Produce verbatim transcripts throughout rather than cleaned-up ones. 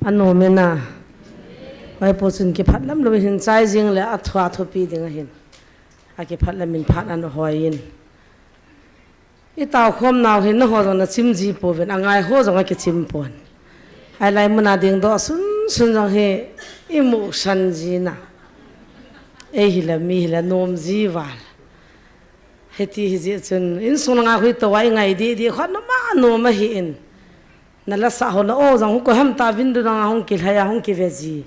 Anom e na. Vaipo chun kiphat lam lou hin chai jing le athua thupi ding ahin. Akiphat lam in phat ana hoi in. I tao khom nau hi na ho jong na chim ji pouvin, angai ho jong akichim pon. Ai lai muna ding doh sun sun jong hi i mu san ji na. Ei hi la mi hi la nom ji val. Hiti hi ji chun, insung nga hui to ai ngai di di khon ma nom ahi in. Na la sa ho na o jong hu ko ham ta vin du dang hung ki lhai a hung ki ve ji.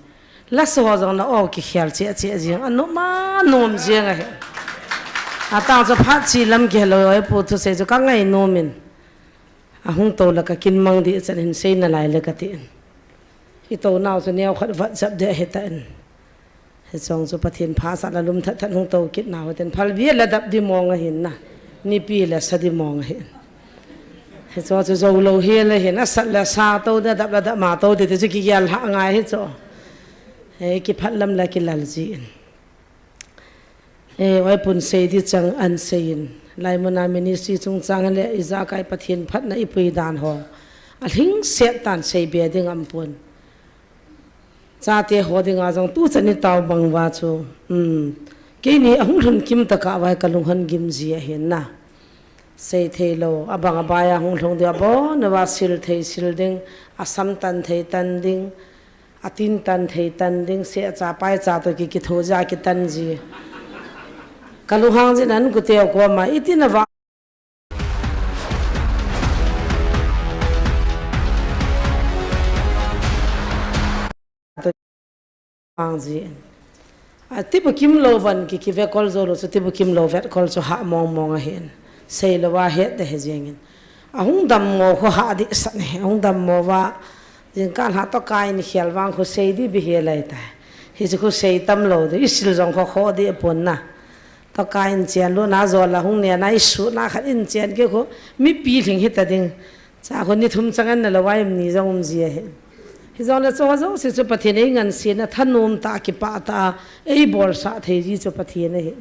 La sa ho jong na o ki khel che che ji a nom a nom ji nga he. A tang cho phat chi lam ki lo ai pu thu sei cho ka ngai nom in. A hung to la ka kin mang di chan hin sei na lai le ka ti in. I to nau cho neo khat vat jap de he ta in. Hi chong chu Pathen pha sat la lum that that hung to kit nau ten phal bia la dap di mong ahin na. Nipi la sa di mong ahin. Hi chong chu zo lo hi la hin a sat la sa to da dap la dap ma to de chu ki yal ha ngai hi cho. He ki phat lam la ki lal ji in. E, oi pun sei di chang an sei in. Lai muna ministry chung chang le i ja kai Pathen phat na i pui dan ho. A hling set tan sei be ding am pun. Chate ho dinga jong tu chan i tao bang va chu. Um. Keini a hung lhun kim taka vai ka lung han gim ji ahin na. Sei thei lo, a bang a bai a hung lhung dia bon, a va sil thei sil ding, a sam tan thei tan ding, a tin tan thei tan ding, se cha pai cha to ki ki tho ja ki tan ji. Ka lung hang ji nan ku teo ko ma, i tin a va. Mang ji in. A tibu kim lo van ki ki ve kol jo lo chu tibu kim lo vet kol chu ha mong mong ahin. Sei lo va het de he jing in. A hung dam mo kho ha di san he. A hung dam mo va jing kan ha to kai ni khel vang kho sei di bi he lai ta. Hi chu kho sei tam lo de i sil jong kho kho di pon na. To kai in chen lo na jo la hung ne na i su na khat in chen ke kho mi pi hling hi ta ding. Cha khun ni thum chang an na lo vai um ni jong um ji ahi. Hi jong le cho jong si chu Pathen ei ngan si na thanom ta ki pa ta ei bol sa thei ji chu Pathen ahi.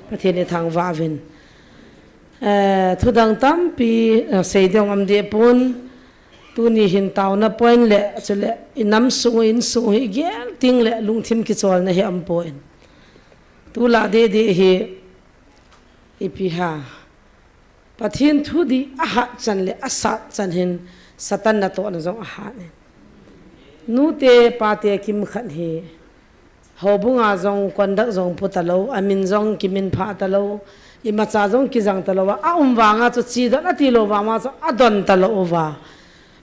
Pathen ei thang va vin. Eh, thu dang tampi, eh, sei dong am de pun. Tu ni hin tau na point le chu le i nam sung in sung hi gel ting le lungthim ki chol na hi am po in. Tu la de de hi i pi ha. Pathen thu di a hat chan le a sat chan hin Satan na to na jong a hat ne. Nu te pa te kim khat hi. Ho bunga jong kondak jong pu ta lo, a min jong ki min pha ta lo, i ma cha jong ki jang ta lo, a um vanga chu chi don a ti lo vanga chu a don ta lo va.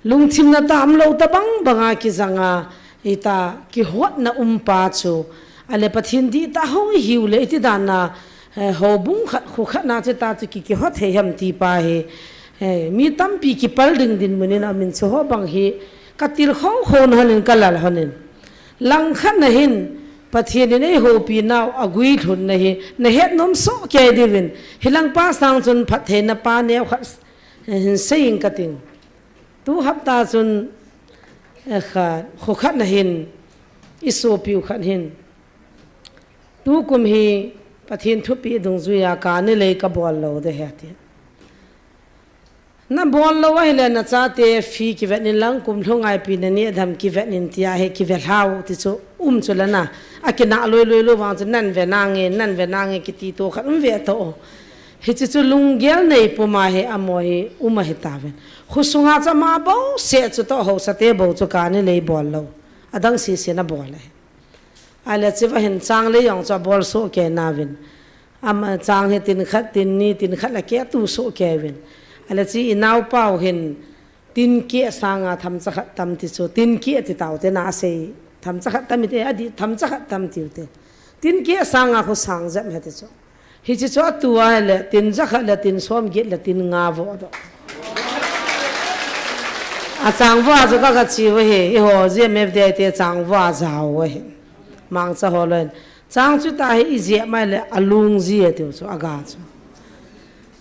Lungthim na tam lo ta bang banga ki janga, i ta ki hot na um pa chu. A le Pathen di ta ho i hiu le i ti dan na, eh, ho bung khat khu khat na che ta chu ki ki hot thei ham ti pa hi. Eh, mi tampi ki pal ding din munin a min chu ho bang hi ka til khong khon hanin ka lal hanin. Lang khat na hin Pathen in ei ho pi nau a gui lhun na hi na het nom so ke divin. Hi lang pa sang chun phat thei na pa neu khat, eh, hin sei in ka ting. Tu hapta chun, eh, kha, khu khat na hin, i sopiu khat hin. Tu kum hi Pathen thupi dungjuia ka ni lei ka bol lo de he ti. Na bol lo ahi le na chate fi ki vet nin lang kum lhung ai pi na ni dham ki vet nin tia he ki vet hlau ti chu um chu la na. A ki na loi loi lo vang chu nan ve na nge, nan ve na nge ki ti to khat um ve to. Hi chu chu lunggel nei puma he amo hi um ahi ta ven. Khu sunga cha ma bo se chu to ho sa te bo chu ka ni lei bol lo. A dang si si na bol le. A le chi va hin chang le yong chu a bol so ke na vin. Am chang hi tin khat, tin ni, tin khat la ke tu so ke vin. A le chi i nau pau hin tin ke sanga tham cha khat tam ti chu. Tin ke ti tau te na sei tham cha khat tam te a di tham cha khat tam ti te. Tin ke sanga khu sang jam he ti chu. Hi chi chu a tu a le, tin ja khat le, tin som get le, tin nga vo do. A chang vo a chu ka ka chi vo he, i ho ji me de te chang vo a ja vo he. Mang cha ho len. Chang chu ta he i je mai le, a lung ji e te chu a ga chu.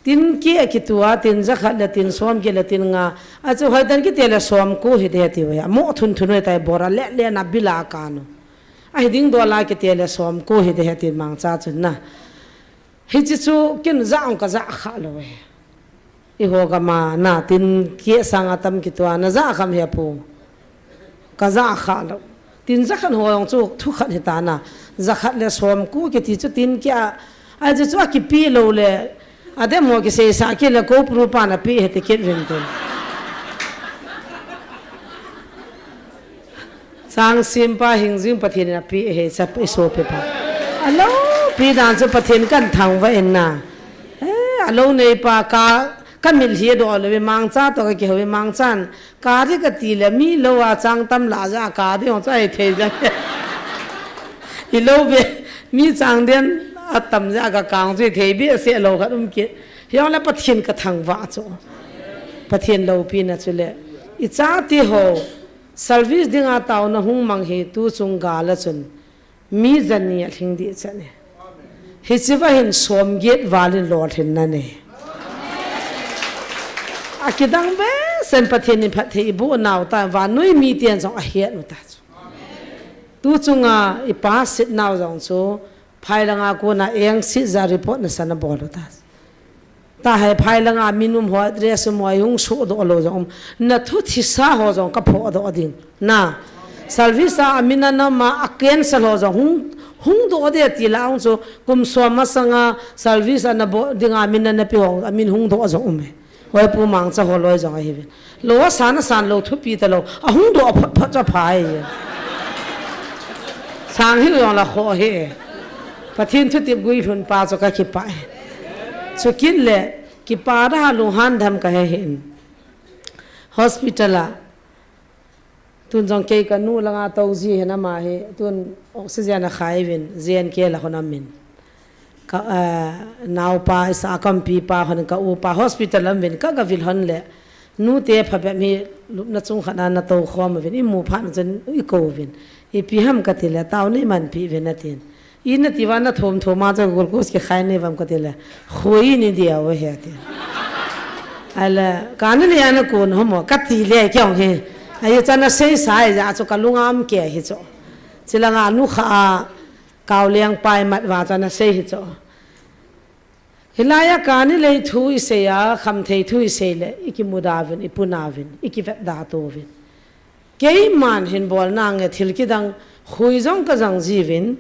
Tin ke a ki tu a, tin ja khat le, tin som get le, tin nga. A chu hoi dan ki te le som ko hi de ti vo ya. Mo thun thun we tai bora le le na bila ka no. A hi ding do la ki te le som ko hi de he ti mang cha chu na. Hi chi chu kin ja ong ka ja kha lo e. I ho ka ma na tin ke sanga tam ki tua na ja kham he pu. Ka ja kha lou. Tin jakhat ho jong chu thu khat hi ta na. Jakhat le som ko kiti chu tin kia. Ai chu chu a kipe lou le. Adem ho kisei sa kit le ko pru pa na pe he ti kit vin tin. Chang sim pa hing jing Pathen in a pe he cha pe so pe pa. A lou pi dan chu Pathen kan thangvah in na. Eh, a lou nei pa ka, ka mil hi do lou ve mangcha to ka kihou ve mangchan. Ka ri ka ti le mi lou a chang tam la ja ka ri hong chai thei ja. I lou ve mi chang den a tam ja ka kang chu thei be se lou khat um ke. Hiong le Pathen ka thangvah chu. Pathen loupina chu le. I chate ho service dinga taona hung mang hi tu chung gal a chun. Mi jani a lhing dih chan e. Hichi va hin som get val in lolhin na ne. A kidang behseh in Pathen in phatthei i boh nau ta vannoi miten jong a het u ta chu. Tu chunga i pa sit nau jong chu phai langa kona eng sit ja report na sa na bol u ta chu. Ta hai phai langa min um ho, address um ho, hung so do lo jong um. Na thu thisa ho jong ka pho do ding. Na. Service a min a na ma a cancel ho jong hung, hung do de ti la hung chu kum som masanga service a na bo dinga min a na pi ho a min hung do jong um e. Hoi pu mangcha ho loi jong a hi vin. Lo a san a san lo thupi ta lo. A hung do a phot phot cha phai. Sang hi jong la kho he. Pathen thutep guilhun pa chu ka kipah e. Chu kit le, kipa da lunghan dam ka he hin. Hospital a, tun jong kei ka nu langa tou ji hin ama hi, tun oxygen a khai vin, J N K la hon amin. Ka, eh, naupa, isa kampi pa hon ka upa, hospital a um vin, ka ga vil hon le, nu te phabep hi, lupna chung khat na na tou khom vin, i mu phat na chun i ko vin. Ipi ham ka ti le, tao nei man pi vin a tin. I na ti va na thom thom a chu glucose kikhai nei vam ka ti le. Khoi ni dia o he ti. Ai le, ka ni le ana kun ho mo, ka ti le kyong he. Ai cha na sei sai ja chu ka lungam ke hi chu. Chi langa nu kha a, kau liang pai mat va cha na sei hi chu. Hilai a ka ni lei thu i sei a, kham thei thu i sei le, i ki mu da vin, i pu na vin, i ki vet da to vin. Keiman hin bol nange thil kidang, khui jong ka jang ji vin,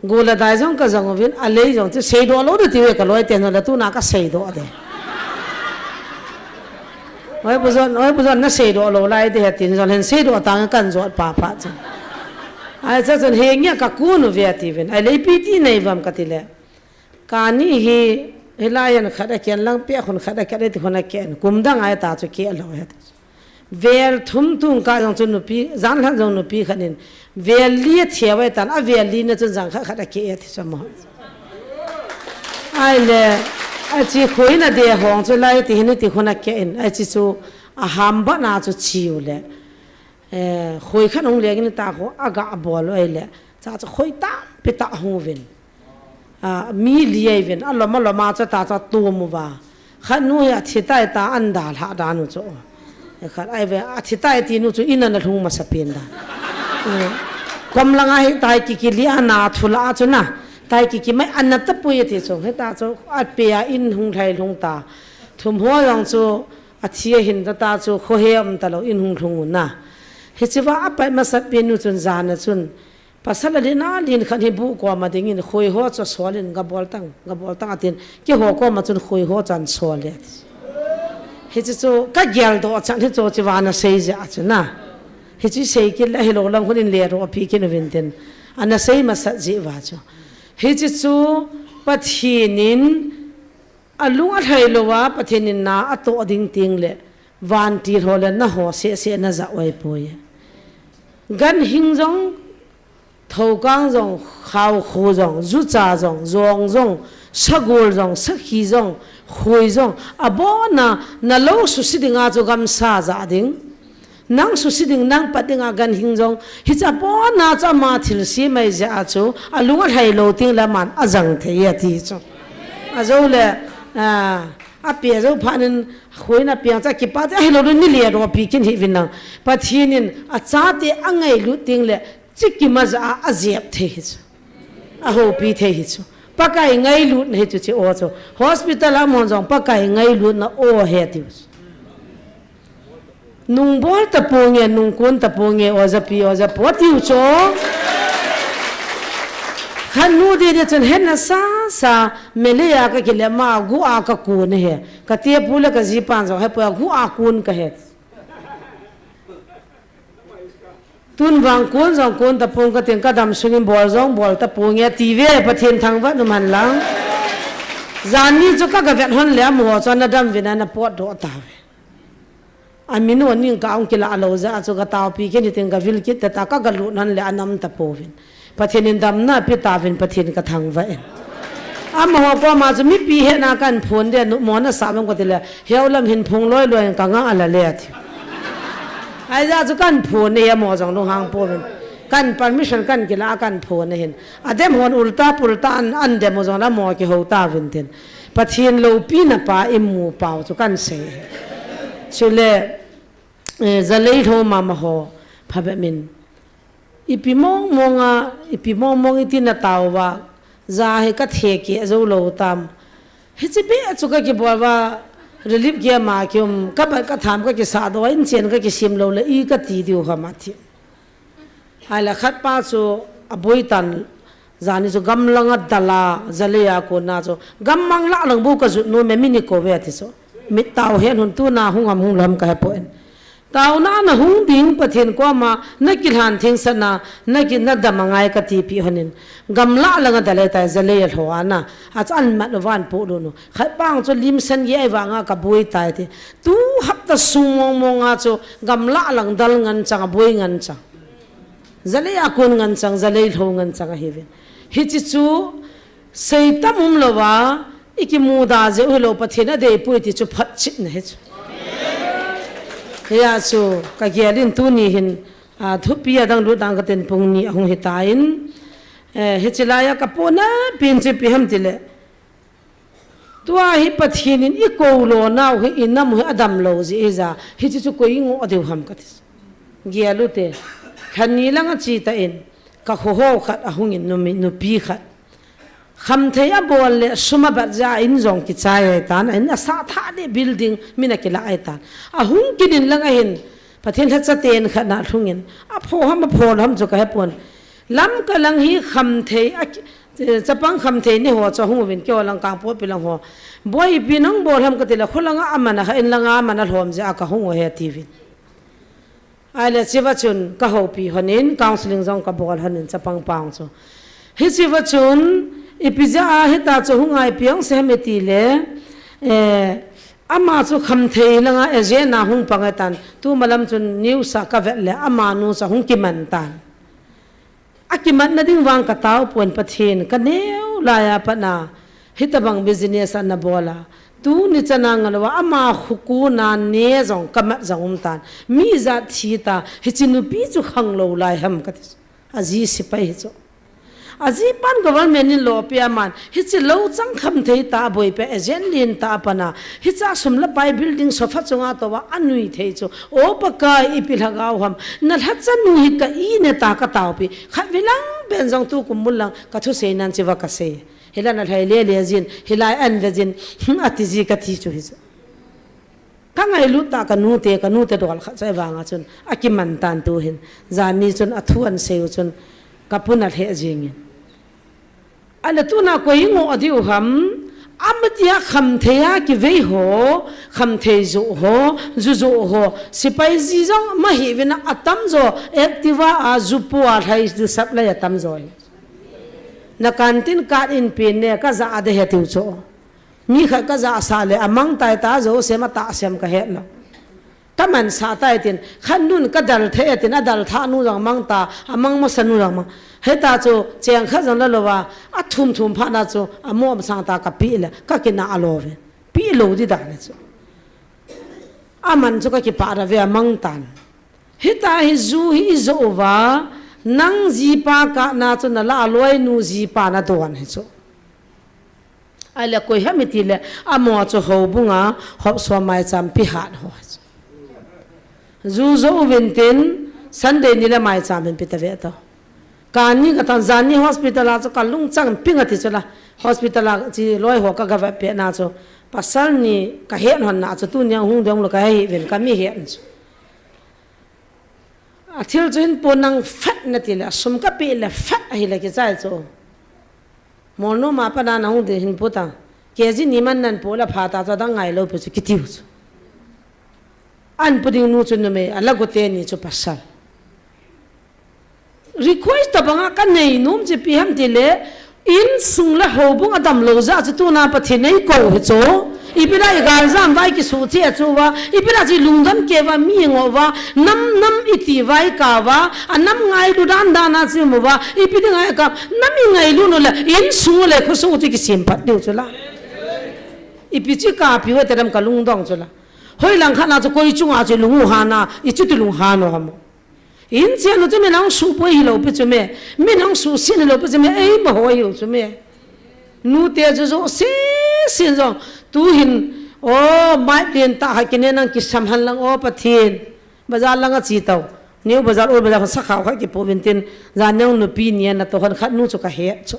gula dai jong ka jang vin, a lei jong ti sei do lo de ti ve ka loi ten le tu na ka sei do de. Oi bu jon, oi bu jon na sei do lo lai de he tin jon hin sei do tang kan jot pa pa chu. Ai cha chun he nge ka kun u ve ti vin, ai lei pi ti nei vam ka ti le. Ka ni hi, hilai an khat a ken lang pia khun khat a ken ti khun a ken. Kum dang ai ta chu ke lo he. Vel thum tung ka jong chu nupi, jan lhan jong nupi khat in. Vel li a thia vai tan, a vel li na chun jang khat khat a ke e ti chu mo. Ai le, a chi khoi na de hong chu lai ti hin ti khun a ke in. A chi chu a ham ba na chu chiu le. Eh, khoi khat hung leng in ta kho, a ga bol ai le. Cha chu khoi tam pi ta hung vin. A, mi li ai vin, a lom a lom a chu ta chu tum u va. Khat nu hi a thi tai ta an da lha dan u chu. Khat ai ve, a thi tai ti nu chu in a na lhung masa pen dan. Eh, kom langa hi tai ki ki li a na thu la chu na. Tai ki ki mai an na ta pui ti chu. Hi ta chu a pe a in hung lhai lhung ta. Thum ho jong chu a thi a hin ta ta chu kho he um ta lo in hung lhung u na. Hi chi va a pai masa pen nu chun jan a chun. Pasal a lin a lin khat hi bu koma dingin, khoi ho chu sol in, ga bol tang, ga bol tang, atin, kei ho koma chun khoi ho chu an sol le. Hichi chu, ka gel do chan hi chu chi va na sei je a chu na. Hichi sei kit le, hi lo lang hun in le ro pi kin vin tin. Ana sei masa je va chu. Hichi chu, Pathen in, A lung a lhai lou a, Pathen in na a toh ding ting le, vantil ho le na ho seh seh na ja oi poi. Ganhing jong, thokang jong, khaokhu jong, jucha jong, jong jong, sagol jong, sakhi jong, khui jong, abon a, na lou susi ding a chu gamsa ja ding. Nang susi ding, nang pat ding a ganhing jong, hicha pon a chu ama thilse mai jeh a chu, a lung a lhai lou ting le aman a jang thei ati chu. A jou le, a, a pe jou phat in, khuin a piang cha kipa te, a hilou le ni le ro pi kin hi vin nang. Pathen in a chate a ngailut ting le, chi kima ja a, a jep thei hi chu. A houpi thei hi chu. Pakai ngailutna hi chu chi o chu. Hospital a mon jong Pakai ngailutna o he tiu chu. Nung bol taponge, nung kun taponge, ojapi, ojapu, atiu chu. Khat nu didi chun hena sasa, Malay a kakile ma, gu a kakun ahi. Ka tepu le ka jipan jong, hepoi a gu a kun kahi. Tun vang kun jong kun tapong katin kadam sungin bol jong bol taponge, ati ve, Pathen thangvah in um hen lang. Janhi chu ka gavet hon le amaho chu ana dam uvin ana potdoh tauve. Amin u ning ka ong kila lou jeh a chu ka taopi kit in tin ka vil kit ta, ka galut hon le ana um tapouvin. Pathen in damna ape tauvin, Pathen ka thangvah in. Amaho koma chu mipi hetna kan phone de, nu mo na sa mang kati le, heu lam hin phone loi loi in ka nga ala le ati. Ahijeh chu kan phone e, amaho jong lunghang pouvin. Kan permission kan kila kan phone ahin. Adem hon ulta pulta an, an dem u jong le amaho kihou tauvin tin. Pathen loupina pa imu pau chu kan sei. Chule, eh, Jalei lhou mama ho, phabep in. Ipi mong mong a, ipi mong mong iti na tao uva, ja hi ka thekeh jou lou tam. Hiche beh chu ka kibol uva, relief camp a kium, ka bat ka tham ka kisa doh, inchen ka kisem lou le, i kati diu ham ati. Ahile khat pa chu aboi tan, janhi chu gamlang a dal a, Jalei a kona chu, gammang lah lang bou ka jot nom e, mi ni kou ve ati chu. Mit tao hen hun tuna hung ham hung lou ham ka hepoi. Taona na hung ding Pathen koma, na kilhan thengsahna, na ki, na dam angai kati pi hon in. Gamlah lang a dal e tai, Jalei a lhou a na. Achu an mat uva an polut u. Khat pa chu lim san gei vang a ka boi tai ti. Tu hapta sung mong mong a chu gamlah lang dal ngen chang, aboi ngen chang. Jalei a kon ngen chang, Jalei lhou ngen chang ahiuvin. Hiche chu seitam um lou va, i kimuda jeh u hilou, Pathen adei poi ti chu phatchipna hi chu. Hia chu ka gel in tuni hin, a, thupi a dang lut dang ka tin pung ni ahung hitan, eh, hiche lai a ka pona pen chu ipi ham tile. Tua hi Pathen in i kou lo nau hi i nam u hi adam lou jeh hija, hiche chu koi i ngoh diu ham kati. Gel u te, khat ni lang a chi ta in, ka khohou khat ahung in numi, nupi khat. Khamthei abol le sum abat jeh a in jong kichai ahitan, a in asah thah le building min akila ahitan. Ahung kit in lang ahin, Pathen lhacha ten khat na lhung in, apho ham, apho lou ham chu ka hepon. Lamka lang hi khamthei, a ki, chapang khamthei ni ho chu ahung uvin keiho lang Kangpokpi lang ho. Boi ipi nang bol ham kati le, kho lang a aman a kha in lang a aman alhom jeh a ka hung u ahi atiuvin. Ahile chua chun ka houpi hon in, counseling jong ka bol hon in chapang pa chu. Hichua chun, ipi jeh a hita chu hung a ipi hung sei ham iti le, eh, ama chu khamthei lang a agent a hung pang ahitan, tu malam chun news a ka vet le, amanu chu ahung kiman tan. Akimatna ding vang ka tao pon Pathen, ka neo lai a pat na, hitabang business ana bol a. Tuni chan a ngal uva, ama khukhu na ne jong ka mat jong um tan. Mi ijat thi ta, hiche nupi chu khang lou lai ham kati. Aji sepai hi chu. Ajipan government in lo apeh a man, hiche lou chang khamthei ta, aboi peh agent lentah a pat na, hiche a sum le pai building sofa chunga tou a anui thei chu. O Pakai, ipi lhagao ham, na lhacha nu hi ka ine ta ka taopi. Khatvei lang pen jong tukum mun lang ka thusei nan chua ka sei. Hilai na lhai le le jin, hilai an ve jin, ati ji kati chu hi chu. Ka ngailut ta ka nute, ka nute dol khat chu ahivang a chun, akiman tan tu hin. Janhi chun athu an sei u chun, ka pun alheh jing in. Ahile tuna koi i ngoh diu ham, amatia khamthei a kivei ho, khamthei joh ho, ju joh ho, sepai ji jong ma hiuvin a atamjo, Activa a ju pu a lhai ju sap lai atamjo. Na canteen card in pen ne, ka ja a de he tiu cho. Mi khat ka ja sah le, amang tai ta, jo sem a ta sem ka het lou. Ka man sah tai tin, khat nun ka dal thei e tin, adal thah nu jong mang ta, amang masa nu jong mang. Hita chu, cheng khat jong la lou va, athum thum phat na chu, amom sang ta ka pi le, ka kina a lou ve. Pi lou di dan chu. Aman chu ka kipah ra ve amang tan. Hita hi ju hi i joh uva, nang jipa kah na chu na la a loi nu jipa na don hi chu. Ahile koi ham iti le, amaho chu houbung a, hop som maicham pi hat ho. Ju joh uvin tin, Sunday ni le maicham hin pi ta ve to. Kani ka tan, janhi hospital a chu ka lungchang ping ati chu la. Hospital a chi loi ho ka ga vet peh na chu. Pasal ni ka het hon na chu tuni a hung dong lou ka he hi uvin ka mi het chu. Athil chu hin po nang fat nati le, asum kape le fat ahile kichai chu. Molnom a pat na hung ding hin po ta. Kg ni man nan po le pha ta chu adang ngai lou pi chu kitiu chu. An po ding nu chu numei, ala go teni chu pasal. Request tabanga kanei nom chu ipi ham tile, insung le houbung adam lou jeh chu tuna Pathen in eikou hi chu. Ipi dinga igal jam vai kisu che chu va, ipi dinga chu lungdon kei va mi ngo va, nam nam iti vai ka va, anam ngailu dan dan a chu mo va, ipi dinga ka nam ingailu nu le, insung le khosung chu kisem phat diu chu la. Ipi chu kapi va te dam kalungdong chu la. Hoilang khat na chu koi chunga chu lung u hana, ichu ti lung hano hamo. Inchen u chu min ahung suhboi hilou pi chu me. Min ahung suhset hilou pi chu me. Eima ho hiu chu me. Nute chu jouse, sin jong. Tuhin, o, mai lien tah ha kine nang kisam hen lang o Pathen. Bazar langa che tau. New Bazar, Old Bazar, khan sakhao khat kipo uvin tin. Jan neo nupi nia natoh khan khat nu chu kahet chu.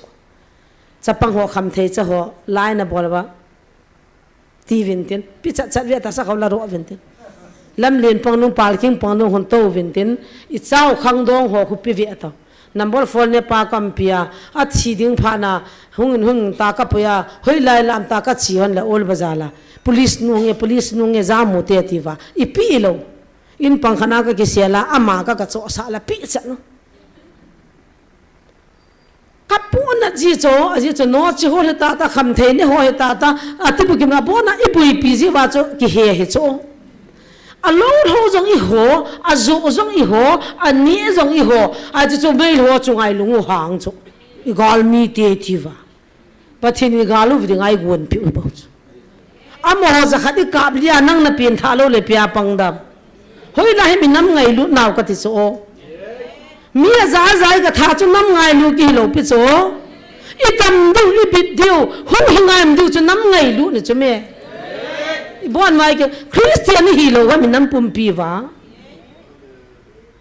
Chapang ho khamthei cha ho, lai nabol uva. Ti uvin tin, pi chat chat ve ta sakhao la ro uvin tin. Lamlen pang nung, parking pang nung hon to uvin tin, ichao khangdong ho khu pi ve ta. Number four ne pa kampia, athi ding phat na, hungin hungin ta kapui a, hoilai lam ta kache hon le Old Bazar la. Police nu nge, police nu nge, jamu te ti va. Ipi ilou. In pang khat na kakisel a, ama ka, kachohsah la pi chat nu. Kapohnat ji chu, ajeh chu no chi ho le tata, khamthei ne ho le tata, ati bukim na bona iboipi ji va chu kihe hi chu. Alou ho jong iho, ajo jong iho, ani jong iho, ajeh chu mei ho chu ngai lung u hang chu. Igal mite ti va. Pathen igal u ding a igonpi u bou chu. Amaho jakhat ikap lia nang na pengtha lou le pia pang dam. Hoilai hi mi nam ngailut nau kati chu o. Mi aja aja ikatha chu nam ngailu kihilou pi chu o. Idam diu, ibit diu, hung hi ngaidam diu chu nam ngailu ni chu me. Ibon mai ke Christian ihilou va mi nam pumpi va.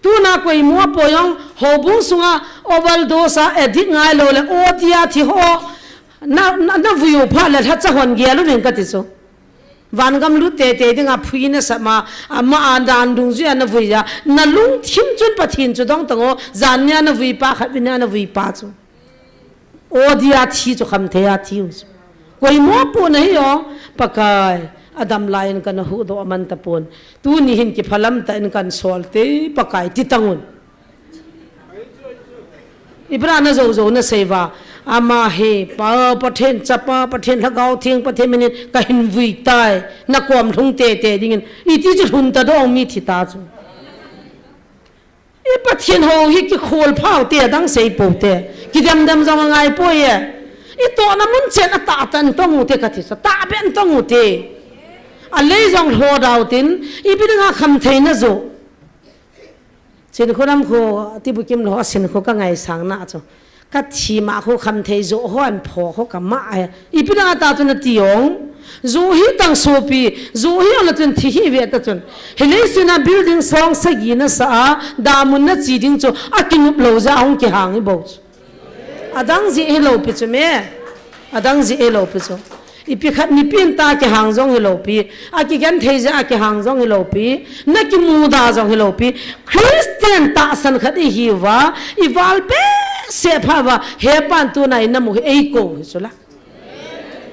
Tuna koima po jong, houbung sunga overdose a addict ngailou le, O D a thi ho, na, na, navui u phat le lhacha hon gel uvin kati chu. Vangam lut teitei dinga phui nasah ma, ama a dan dungjuia navui a, nalungthim chun Pathen chu dong tang o, jan nia navui pa khat, vin nia navui pa chu. O D a thi chu khamthei a thi u chu. Koima po nahi o, Pakai, adam laiyin kana huhdoh man tapon. Tuni hin kiphalam tah in kan sol te, Pakai ti tangun. Ibra na jou jou nasei va. Ama hi, Pa, Pathen Chapa, Pathen Lhagao Theng, Pathen minin kahin vui tai. Nakom lhung teitei dingin. Iti chu lhun ta dong mi thi ta chu. I Pathen hou hi kikhol phau te, adang sei pou te. Kidem dem jong angai poi e. Itohna mun chen a tah tah in tong u te kati sa, tah beh in tong u te. Alei jong lho dau tin, ipi dinga khamthei najo. Chinkho nam kho, Tibukim lho a chinkho kangaisang na chu. Kathi ma khu khamthei jo ho an pho kho kama a. Ipi dinga tah chu nati ong. Jo hi tang sopi, jo hi ala chun thi hi ve ta chun. Hilei suna building song sagi nasa a, damun nache ding chu, akinup lou jeh a hung kihang hi bou chu. Adang jeh hilou pi chu me. Adang jeh hilou pi chu. Ipi khat mipi in ta kihang jong hilou pi. Akigenthei jeh a kihang jong hilou pi. Nakimuda jong hilou pi. Christian tahsan khat ihiuva. Ival behseh pha uva. Hepan tuna inamu hi eikou hi chu la.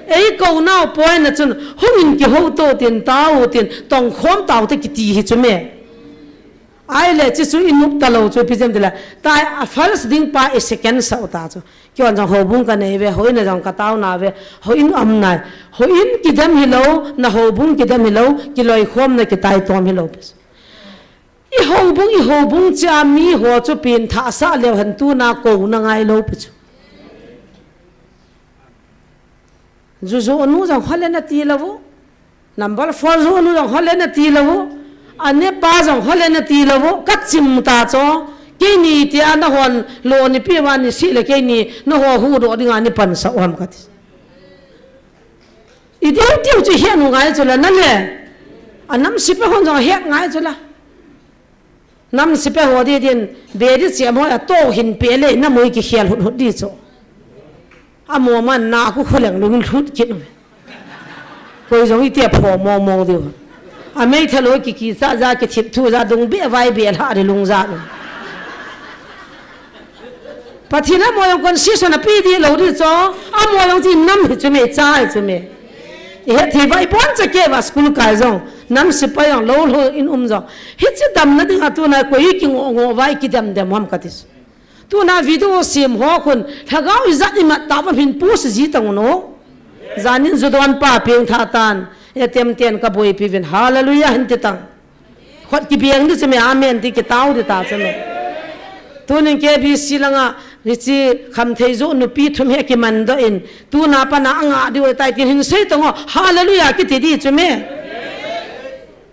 Eikou nau poi na chun. Hungin kihouto tin tao tin. Tongkhom tao te kiti hi chu me. Ahile, chuchu inup talou chu, ipi jem tile. Tua first ding pa i second sah u ta chu. Keiho jong houbung kanei ve, houin a jong katao na ve, houin um nai. Houin kidem hilou, na houbung kidem hilou, kiloikhom na kitaitom hilou pi chu. I houbung, i houbung chia mi ho chu pengthah sah leu hen tuna kouna ngailou pi chu. Ju ju nu jong hole nati lou. Number four ju nu jong hole nati lou. Ane pa jong hole nati lou. Kachim ta chu. Keini tia nahon lou nipi vani sile keini naho huhdoh dinga nei pansah u ham kati. Itiu tiu chu het ngai chu la nale. Anam sepai hon jong het ngai chu la. Nam sepai ho di din, bedi che mo a to hin pe le, namui kikhel hut hut di chu. Amo man na khu kholeng lung lhut kit u. Koi jong iti a pho mong mong diu. Amei thalo kiki sa ja kithip thu ja dung be vai be lha di lung ja. Pathen in amaho jong concession ape ding lou ding chu. Amaho jong chu nam hi chu me, cha hi chu me. Ihet thei uva, ibon cha kei uva school kai jong, nam sepai jong, lou lou in um jong. Hiche damna dinga tuna koi kingoh ngoh uva ikidem dem ham kati chu. Tuna video sem ho khun, lhagao ijat imat tauva hin post ji tang un o. Janin judon pa peng tha tan, atem ten kaboipi uvin, hallelujah hin ti tang. Khut kibeng ding chu me, amen ti kitao ding ta chu me. Tunin K B C langa, hiche khamthei joh nupi thum hi kimandoh in, tuna pat a anga ding ahitai tin hin sei tang o, hallelujah kiti ding chu me.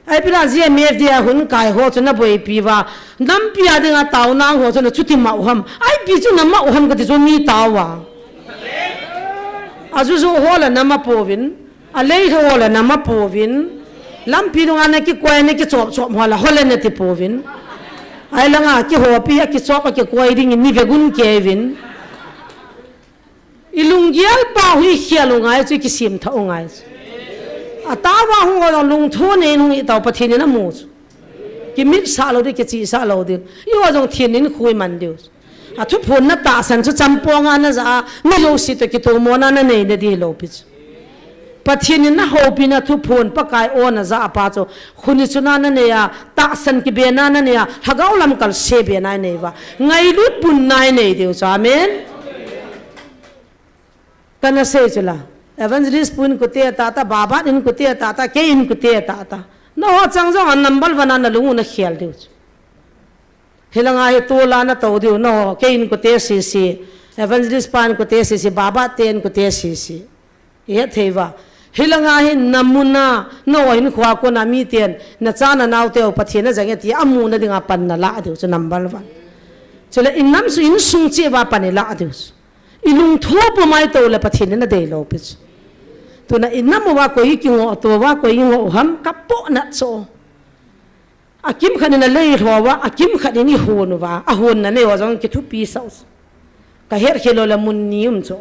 Ahipoi la G M F D a hung kai ho chu naboipi uva, nampi a dinga taona ho chu nachuti mah u ham. Ipi chu namah u ham kati chu mi tao a. Ajuju ho la nama pouvin. Alei ho la nama pouvin. Lampi dunga nakikoi nakichop chop ho la ho la nati pouvin. Ahilanga kihopi akichop akikoi ding in ni vegun keuvin. Ilunggel pa hi khel u ngai chu, ikisem tha u ngai chu. Atao va hung o lungthim nei hung itao Pathen in amu chu. Kimit sah lou ding, kichih sah lou ding. Iho jong thin in khui man diu. Athuphon na tahsan chu champong a naja a, mi jouse toh kitomona nanei nading lou pi chu. Pathen in nahoupina thuphon Pakai o naja a pa chu, khuni chuna nanei a, tahsan kibena nanei a, lhagao lamkal se bena inei uva, ngailut bunna inei diu chu. Amen. Kana sei chu la. Evangelist pu in kute tata, Babat in kute tata, kei in kute tata. Naho chang jong a number one a nalung u nakhel diu chu. Hilanga hi tol a nato diu, naho, kei in kute sisi, Evangelist pa in kute sisi, Babat te in kute sisi. Ihet thei uva. Hilanga hi namun a, naho hinkhoa kona miten, nacha nanao teu Pathen ajang e ti amu nadinga pan nalah diu chu number one. Chule inam chu insung cheh uva pan ilah diu chu. Ilungthim pum a ito le Pathen in adei lou pi chu. Tuna inam uva koi kingoh to uva, koi ingoh u ham kapoh nat chu. Akimkhat in alei lhou uva, akimkhat in ihon uva, ahonna nei uva jong kithupi sah u. Kahet khel lou le mun ni um chu.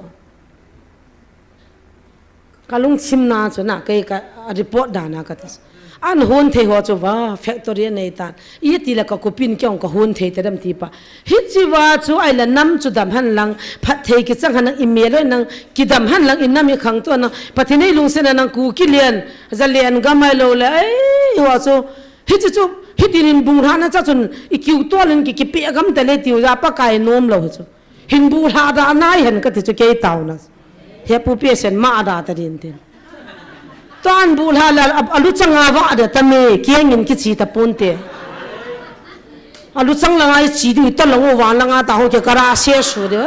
Kalungthim na chu na, kei ka report dan a kati. An hon thei ho chu va, factory anei tan. Iti le ka kupin kei jong kahon thei tadem ti pa. Hiche va chu ahile nam chu dam hen lang, phatthei kichang hen lang, imel loi nang, kidam hen lang, inam ikhangtou nang, Pathen in eilungset na nang Kuki len, Zalen gam ahilou le, ei, ho chu, Hiche chu, hitin hin bulha na cha chun, ikiu tol in ki, kipeh gam tale tiu ja Pakai nom lou hi chu. Hin bulha da nai hen kati chu kei taona. He pu pi sen ma da ta din tin. Tan bulha la, a, aluchang a va da ta me, kiang in kichi ta pon te. Aluchang langa ichi di ta lou va langa ta ho ke kara se su de.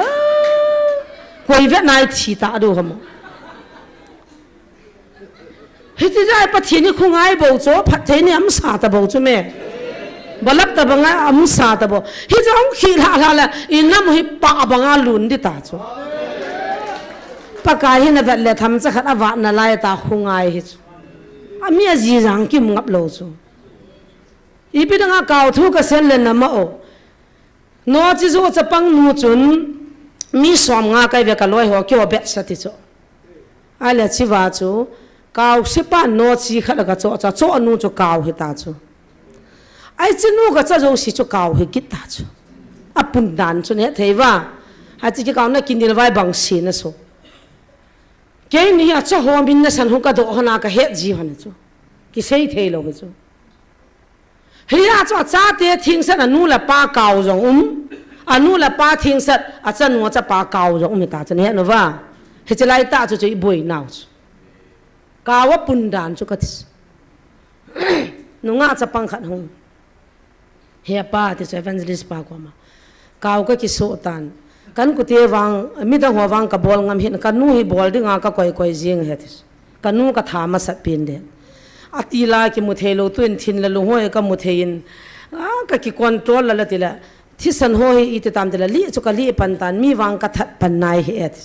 Koi ve nai thi ta do hamo. Hiche jeh a Pathen in khongai bou chu, phatthei ni amsa ta bou chu me. Balap ta banga amsa ta bou. Hiche hung khi lha lha le, inam hi pa banga lun di ta chu. Pakai hin avet le themcha khat avat nalai ta khongai hi chu. Ami aji jang kim ngap lou chu. Ipi danga kau thu kasen le nama o. Nochi jo chapang nu chun mi som nga kai ve ka loi ho kio bet sa ti chu. Ahile chiva chu kau sipa nochi khat ka cho cha cho nu chu kau hita chu. Ai chi nu ka cha jo si chu kau hi kit ta chu. Apun dan chu ne thei va. Achi kikau na kinil vai bang si na so. Keini hi acha ho min na san hu ka do hona ka het ji hon chu. Kisei thei lou chu. Hia chu achate thingset anu le pa kau jong um. Anu le pa thingset achanu achapa kau jong um hita chu nahet uva. Hiche lai ta chu chu iboi nau chu. Kau apun dan chu kati. Nunga chapang khat hung. He pa ti chu evangelist pa koma. Kau ka kiso tan. Kan kute vang, midang ho vang ka bol ngam hin, ka nu hi bol dinga ka koi koi jing he ti. Ka nu ka tha masat pen de. Ati la kimu thei lou tuin thin le lung ho ka mu thei in. A, ka ki control la la ti la. Thisan ho hi iti tam ti la li chu ka li pan tan mi vang ka that pan nai he ti.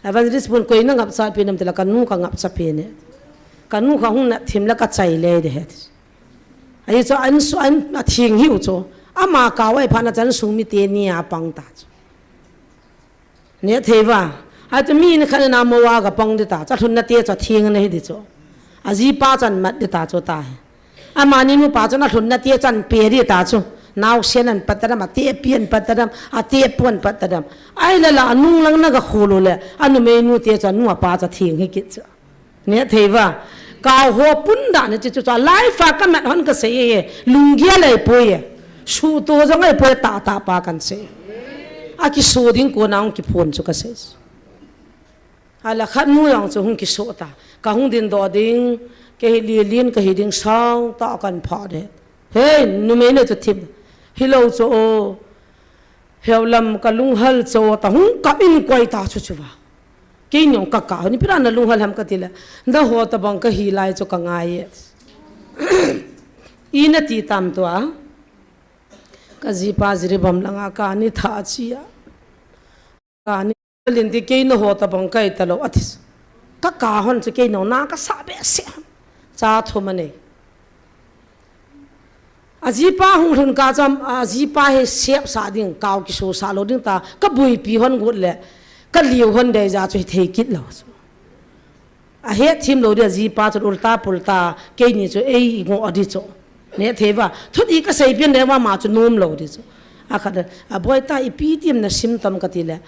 Evangelist pun koi na ngap cha pen am ti la ka nu ka ngap cha pen e. Ka nu ka hung na thim la ka chai le de he ti. Ahi chu an su an a thing hiu chu. Ama kau ai pha na chan sung mi te ni a pang ta chu. Ne thei va. Ahi chu mi ni khat na mo wa ka pang de ta. Cha lhun na te cha thing na hi de chu. Aji pa chan mat de ta chu ta hi. Amani nu pa chu na lhun na te chan pe de ta chu. Naosen ahin pat tadam, atepi ahin pat tadam, atepu ahin pat tadam. Ahile la, anung lang na ga khol u le, anumeinu te chu, anu apa chu atheng hi kit chu. Neh thei uva. Kau ho pun dan hi chu chu chu. Life a ka mat hon ka sei e. Lunggel ahipoi e. Suhto jong ahipoi e, tahtah pa kan sei. Akiso ding kona hung kiphon chu ka sei. Ahile khat nu jong chu hung kiso ta. Ka hung dingdoh ding, kei hi lilin ka hi ding sangtah kan pha de. Hei, numei ne chu thim. Hilou chu o. Heulam ka lunghal chu o ta hung kap in koi ta chu chu uva. Kei nung ka kap, ni pira na lunghal ham ka ti le. Na ho tabang ka hi lai chu ka ngai e. I na ti tam tua. Ka jipa Jiribam langa ka ni tha chi a. Ka ni lin ti kei na ho tabang kai ta lou a ti. Ka kap hon chu kei nung na ka sa behseh hon. Cha thum a nei. Ajipa hung lhun kah chu, ajipa hi sep sa ding, kau kiso sa lou ding ta, ka boipi hon got le, ka liu hon dei ja chu hi thei kit lou chu. Ahet thim lou ding ajipa chu ulta pulta, keini chu ei ngoh a di chu. Neh thei uva, thudih ka sei pian le uva ama chu nom lou di chu. Akhat le, aboi ta ipi tim na sim tam ka ti le,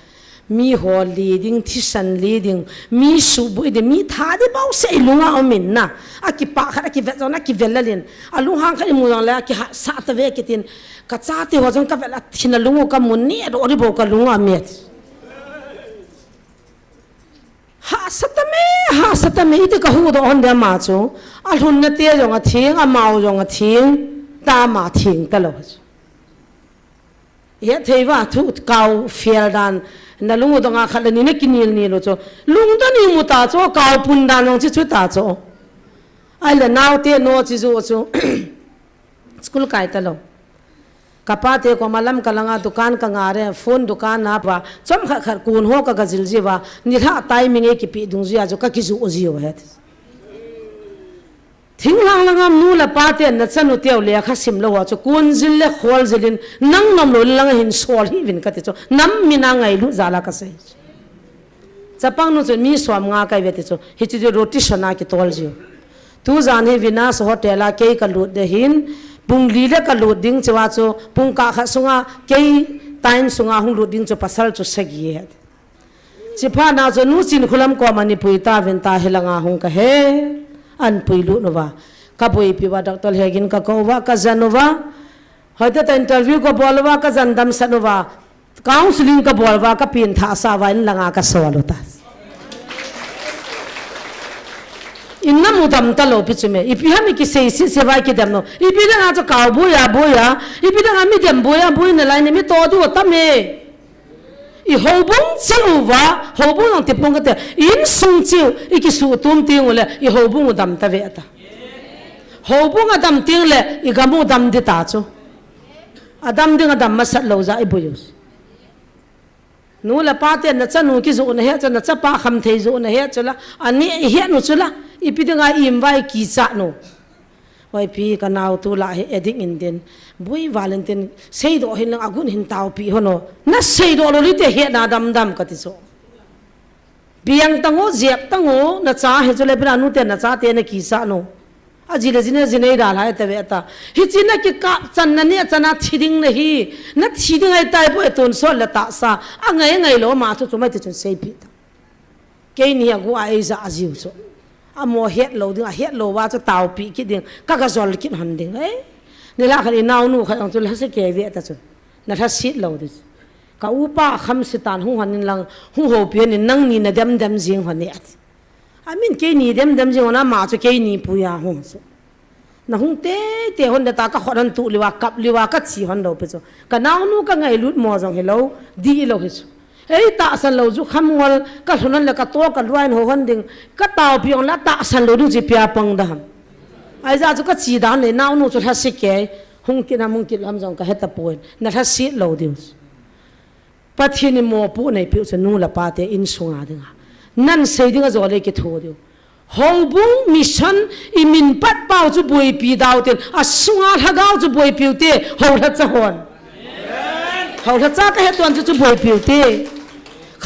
Mi ho li ding, thisan li ding, mi suboi ding, mi tha ding bouseh i lunga um in na. Akipah khat, akivet jong, akivel lel in. Alunghang khat imu jong le, akihahsah ta ve kitin. Ka chate ho jong kavel a thin a lung u kamu neh doh ding bou ka lunga um e. Hahsa ta me, hahsa ta me, iti ka huhdoh hon ding ama chu. Alhunna te jong atheng, amau jong atheng, ta ama theng ta lou chu. Hethei uva thu kau fel dan, na lung u dong a khat le ni na kinil nil u chu. Lungdon imu ta chu, kau pun dan jong chi chu ta chu. Ahile naote no chi ju chu. School kai ta lou. Ka pate koma lam ka langa dukan ka nga re, phone dukan a pa. Chomkhat khat kun ho ka ga jil jiu va. Nilhah timing ei kipe dungjuia chu ka kiju jiu ahi. Thinglhang langa nu le pa ten nachanu teu lekha sim lou ho chu kun jil le khol jil in nang nom lou le langa hin sol hih uvin kati chu nam min a ngailut jal a kasei. Chapang nu chu mi som nga kai ve ti chu hichu chu rotation a kitol jiu. Tujan hi Venus Hotel a kei kalut de hin pung li le kalut ding chua chu pung kah khat sunga kei time sunga hung lut ding chu pasal chu sagi he. Chiphat na chu nu Chinkholam koma ni pui ta vin ta hilanga hung kahe. An puilut uva. Ka boipi uva, Doctor Hegin ka kou uva, ka jan uva. Hoitah ta interview ka bol uva, ka jan damsat uva. Counseling ka bol uva, ka pengthah sa uva, in langa ka sol u ta. In namu dam ta lou pi chu me. Ipi ham i kisei sese uva i kidem nom. Ipi dang a chu kau boi a, boi a. Ipi dang a mi dem boi a, boi nalai ne mi to diu tam e. I houbung chal uva, houbung jong ti pong kate, insung chiu, i kisuhtum teng u le, i houbung u dam ta ve ta. Houbung a dam teng le, i gam u dam di ta chu. A dam ding a dam masat lou ja i boi u. Nu le pa ten nachanu kijoh na he chu, nachapa khamthei joh na he chu la, ani i he nu chu la, ipi ding a i im uva i kichat nu. Oi pi, ka nao tu la hi addict in tin, boi val in tin, seidoh hin lang agun hin taopi hon o. Na seidoh lou le te hetna damdam kati chu. Biang tang o, jep tang o, nacha hi chu le bira nu te nacha te na kisa nu. Aji le ji ne ji nei da lai ta ve ta. Hichi na kikap chan na ne chan a thi ding na hi. Na thi ding ahi tai boi tonsot le tahsa. Angai ngai lou ma chu chu mai ti chun seipi ta. Keini a gu a ei ja a jiu chu. Amo het lou ding, a het lou uva chu taopi kit ding. Ka ga jol kit hon ding. Eh? Nilhah khat i naonu khat jong chu lhase kei ve ta chu. Na lhaset lou ding. Ka upa kham sitan hung hon in lang, hung houpi hon in nangni na dem dem jing hon e ati. Amin keini dem dem jing hon a ma chu keini pui a hung chu. Na hung teitei hon de ta ka khut hon tuh liu a, kap liu a, ka chi hon lou pi chu. Ka naonu ka ngailut mo jong hilou, di lou hi chu. Ei tahsan lou ju kham ngol, ka lhun hon le ka to ka luai in ho hon ding, ka taopi ong la tahsan lou ding chi pia pang da ham. Aija chu ka chi dan le naonu chu lhase kei, hung kit ham hung kit lam jong ka heta poi, na lhaset lou diu. Pathen in mopohna eipe u chu nu le pa te insung a dinga. Nan sei dinga jole kitho diu. Houbung mission i min pat pau chu boipi dau tin. A sunga lhagao chu boipi u te. Houlhacha hon. Houlhacha ka het tuan chu chu boipi u te.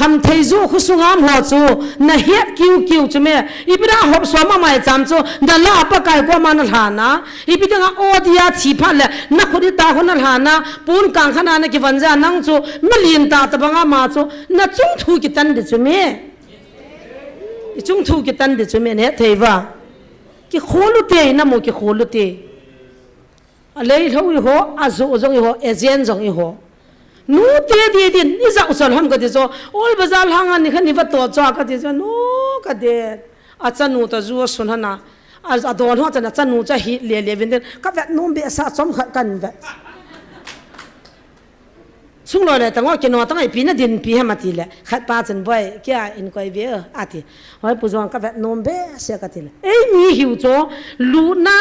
Khamthei jo khosung ham ho chu, nahet kiu kiu chu me. Ipi dinga hop som a maicham chu, nalah a Pakai koma nalhan a. Ipi dinga o dia thi phat le, nakhut ita ho nalhan a, pon kang khat a nakivon jeh a nang chu, milen tah tobang a ama chu, nachung thu kitan ding chu me. Ichung thu kitan ding chu me, nahet thei uva. Kikhol u te, namu kikhol u te. Alei lhou iho, ajo jong iho, agent jong iho. Nute di din, ijat u chal ham kati chu, Old Bazar lhanga nikhat ni vatoh chu kati chu, nu kati. Achanu toh ju asun hana. A, adon ho chan achanu chu ahi lele vin din, kavet nom behseh a chomkhat kavet. Sung loi le tang o, kino tang ipi nadinpi ham ati le. Khat pa chun, "Boi, kei a inkoi ve o," ati. "Hoi, Pu Jong, kavet nom behseh," kati le. Eimi hiu chu, lutna,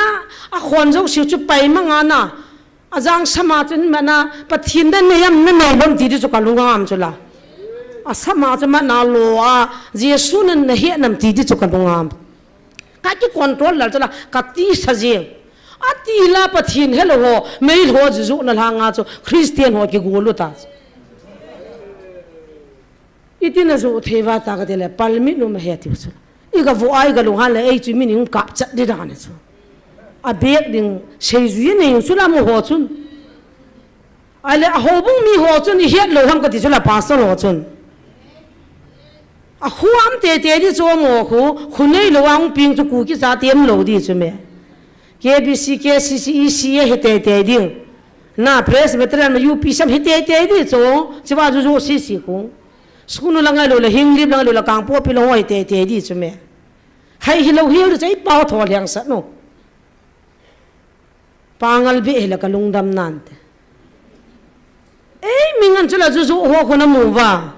akhon jouse chu pai manga na. Ajang sama chun mana, Pathen dan nei ham nanei lou ham ti di chu kalung a um chu la. Asama chu mana lo a, Jesu nan nahet nam ti di chu kalung a um. Ka kicontrol lal chu la, kati sa jeng. Ati la Pathen helou ho, meilhou juju na lhanga chu, Christian ho kigol u ta. Iti najo thei uva ta kati le, palmit nu ma he tiu chu. Iga vo a, iga lunghan le, ei chu mi ning kap chat di dan chu. Abek ding, seijui nei chu la mu ho chun. Ahile, ahoubung mi ho chun ihet lou ham kati chu la pastor ho chun. Akhu um teitei di chu mo khu, khu neilou a hung peng chu Kuki chate um lou di chu me. K B C, K C C, E C A hi teitei ding. Na Presbyterian ma U P C M hi teitei di chu, chuva juju sisi khu. Suknu lang ahilouleh, Henglep lang ahilouleh, Kangpokpi lang ho hi teitei di chu me. Hai hilou hil di chu, i pao tho lheng sat nu. Pangal beh hile kalungdam nante. Eimi ngan chu la juju ho khu namu uva.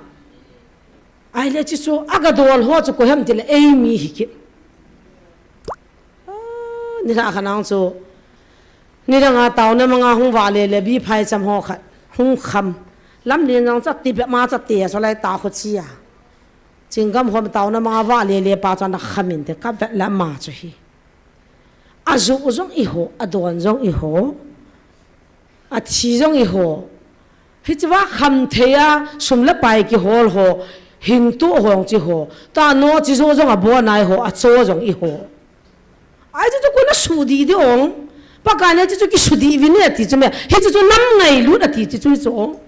Ahile chu chu aga dol ho chu koi ham tile eimi hi kit. Ah, nilhah khat nang chu. Nidang a taona manga hung vahle le bi phaicham ho khat. Hung kham. Lamlen jong chu ati bep ma chu ati a, chu lai ta khu chi a. Chinggam hom taona manga vahle le pa chu ana kham inte, kavet le ama chu hi. Ajo jong iho, adon jong iho, athi jong iho. Hichea khamthei a sum le pai kihol ho, hingtu hong chi ho, tano chi jo jong abonai ho, acho jong iho. Ai chu chu kona sudih di ong. Pakai na chu chu kisudih vin e ti chu me. Hichu chu nam ngailut ati chu chu ong.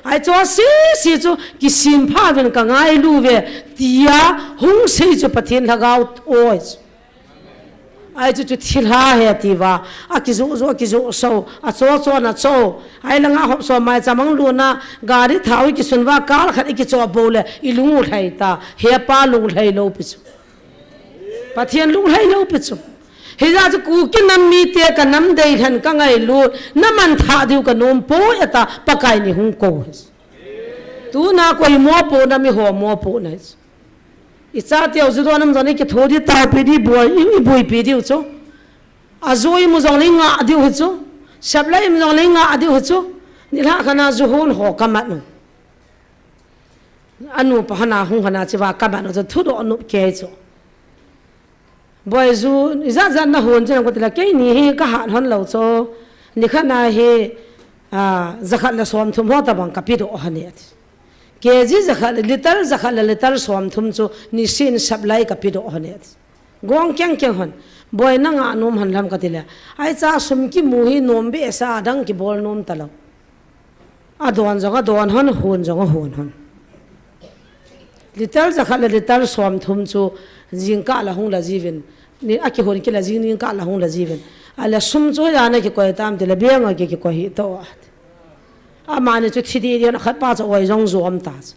Ai chu sisi chu kisim pha vin ka ngailu ve tia hung sei chu Pathen Lhagao oi. Ai chu chu thilha he ati uva, akijo jo, akijo so, acho cho na cho. Ai langa hop so mai chamang luna, gari thao ikisun uva, kal khat ikicho bou le, ilung ulhai ta, hepa lunglhai lou pi chu. Pathen lunglhai lou pi chu. Hijeh chu Kuki nam mite ka nam deilhen ka ngailut, na manthah diu ka nom poi ata, Pakai ni hung kou hi. Tuna koi mopo na mi ho mopo na hi. I chateu ju don nam jong i kitho di tao pi di boi, i, i boi pi diu chu. Aju imu jong le i ngah diu hi chu. Sep lai imu jong le i ngah diu hi chu. Nilhah khat na ju hon ho ka mat u. Anu pa hana hung hana chiva ka mat u chu thudoh nop kei chu. Boi ju, ijat jat na hon chu nang ko tila keini hi ka hat hon lou chu. Nikhat na hi, ah, jakhat le somthum ho tabang ka pedoh hon e ati. K G jakhat le, litre jakhat le litre somthum chu nisin sep lai ka pedoh hon e. Gong keng keng hon, boi na ngah nom hon lam ka ti le. Ai cha sum kimu hi nom behseh a dang kibol nom talou. Adon jong adon hon, hon jong ahon hon. Litre jakhat le litre somthum chu jingkah la hung la jiuvin. Ni akihon kit le jing ningkah la hung la jiuvin. Ahile sum chu hoiya na kikoi tam ti le bank a ki, kikoi hi to a. Amani chu thi di di na khat pa chu oi jong jom ta chu.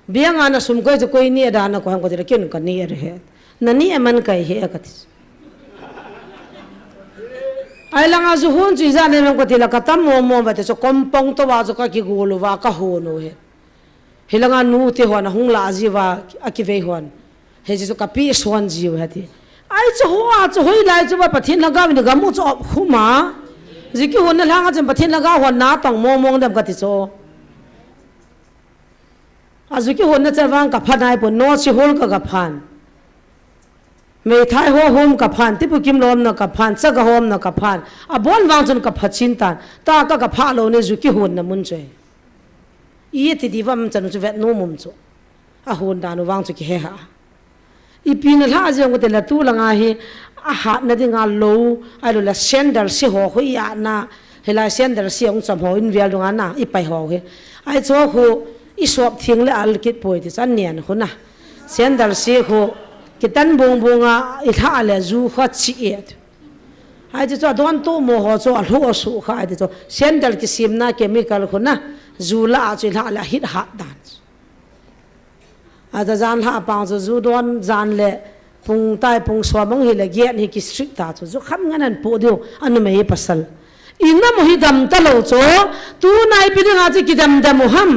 Bank a na sum koi chu koi neh dan a koi ham ka ti le ken ka neh e he. Na neh man kai he ka ti. Ai langa ju hon chu ijat neh man ka ti le ka tam mong mong uva ti chu kompong to uva chu ka kigol uva ka hon u he. Hilanga nute hon ahung la jiuva akivei hon. Hiche chu ka pi suan jiu he ti. Ai chu ho a chu hoilai chu uva Pathen Lhagao in gam u chu op khum a. Ju kihonna langa chun Pathen Lhagao hon na tong mong mong dem ka ti chu. Aju kihonna chavang ka pha nai pon, nochi hol ka ka phan. Meithai ho hom ka phan, tipu kim lomna ka phan, chaga homna ka phan. Abon vang chun ka pha chin tan. Ta ka ka pha lou ne ju kihonna mun chu e. I ti di vam chan chu vet nom um chu. Ahon dan u vang chu kihe ha. Ipi na lha jeng u te la tu langa hi, ahatna dinga lou, ahilou le sandal se ho khu i atna, hilai sandal se ong cham ho in vel dunga na, i pai ho hi. Ahi chu khu, i sop thing le al kit poi ti chan nian khu na. Sandal se khu, kitan bung bunga, i lha le ju kha chi et. Ahi chu chu adon tu mo ho chu alhu asu kha ahi chu. Sandal kisimna chemical khu na, ju la a chu i lha le hit hat dan. Aja jan lha pang chu ju don jan le pung tai pung som ang hi le giat hi ki strict ta chu. Ju kham ngan an pu diu, a numei pasal. I nam u hi dam ta lou chu, tu nai pi dinga chu kidam dam u ham.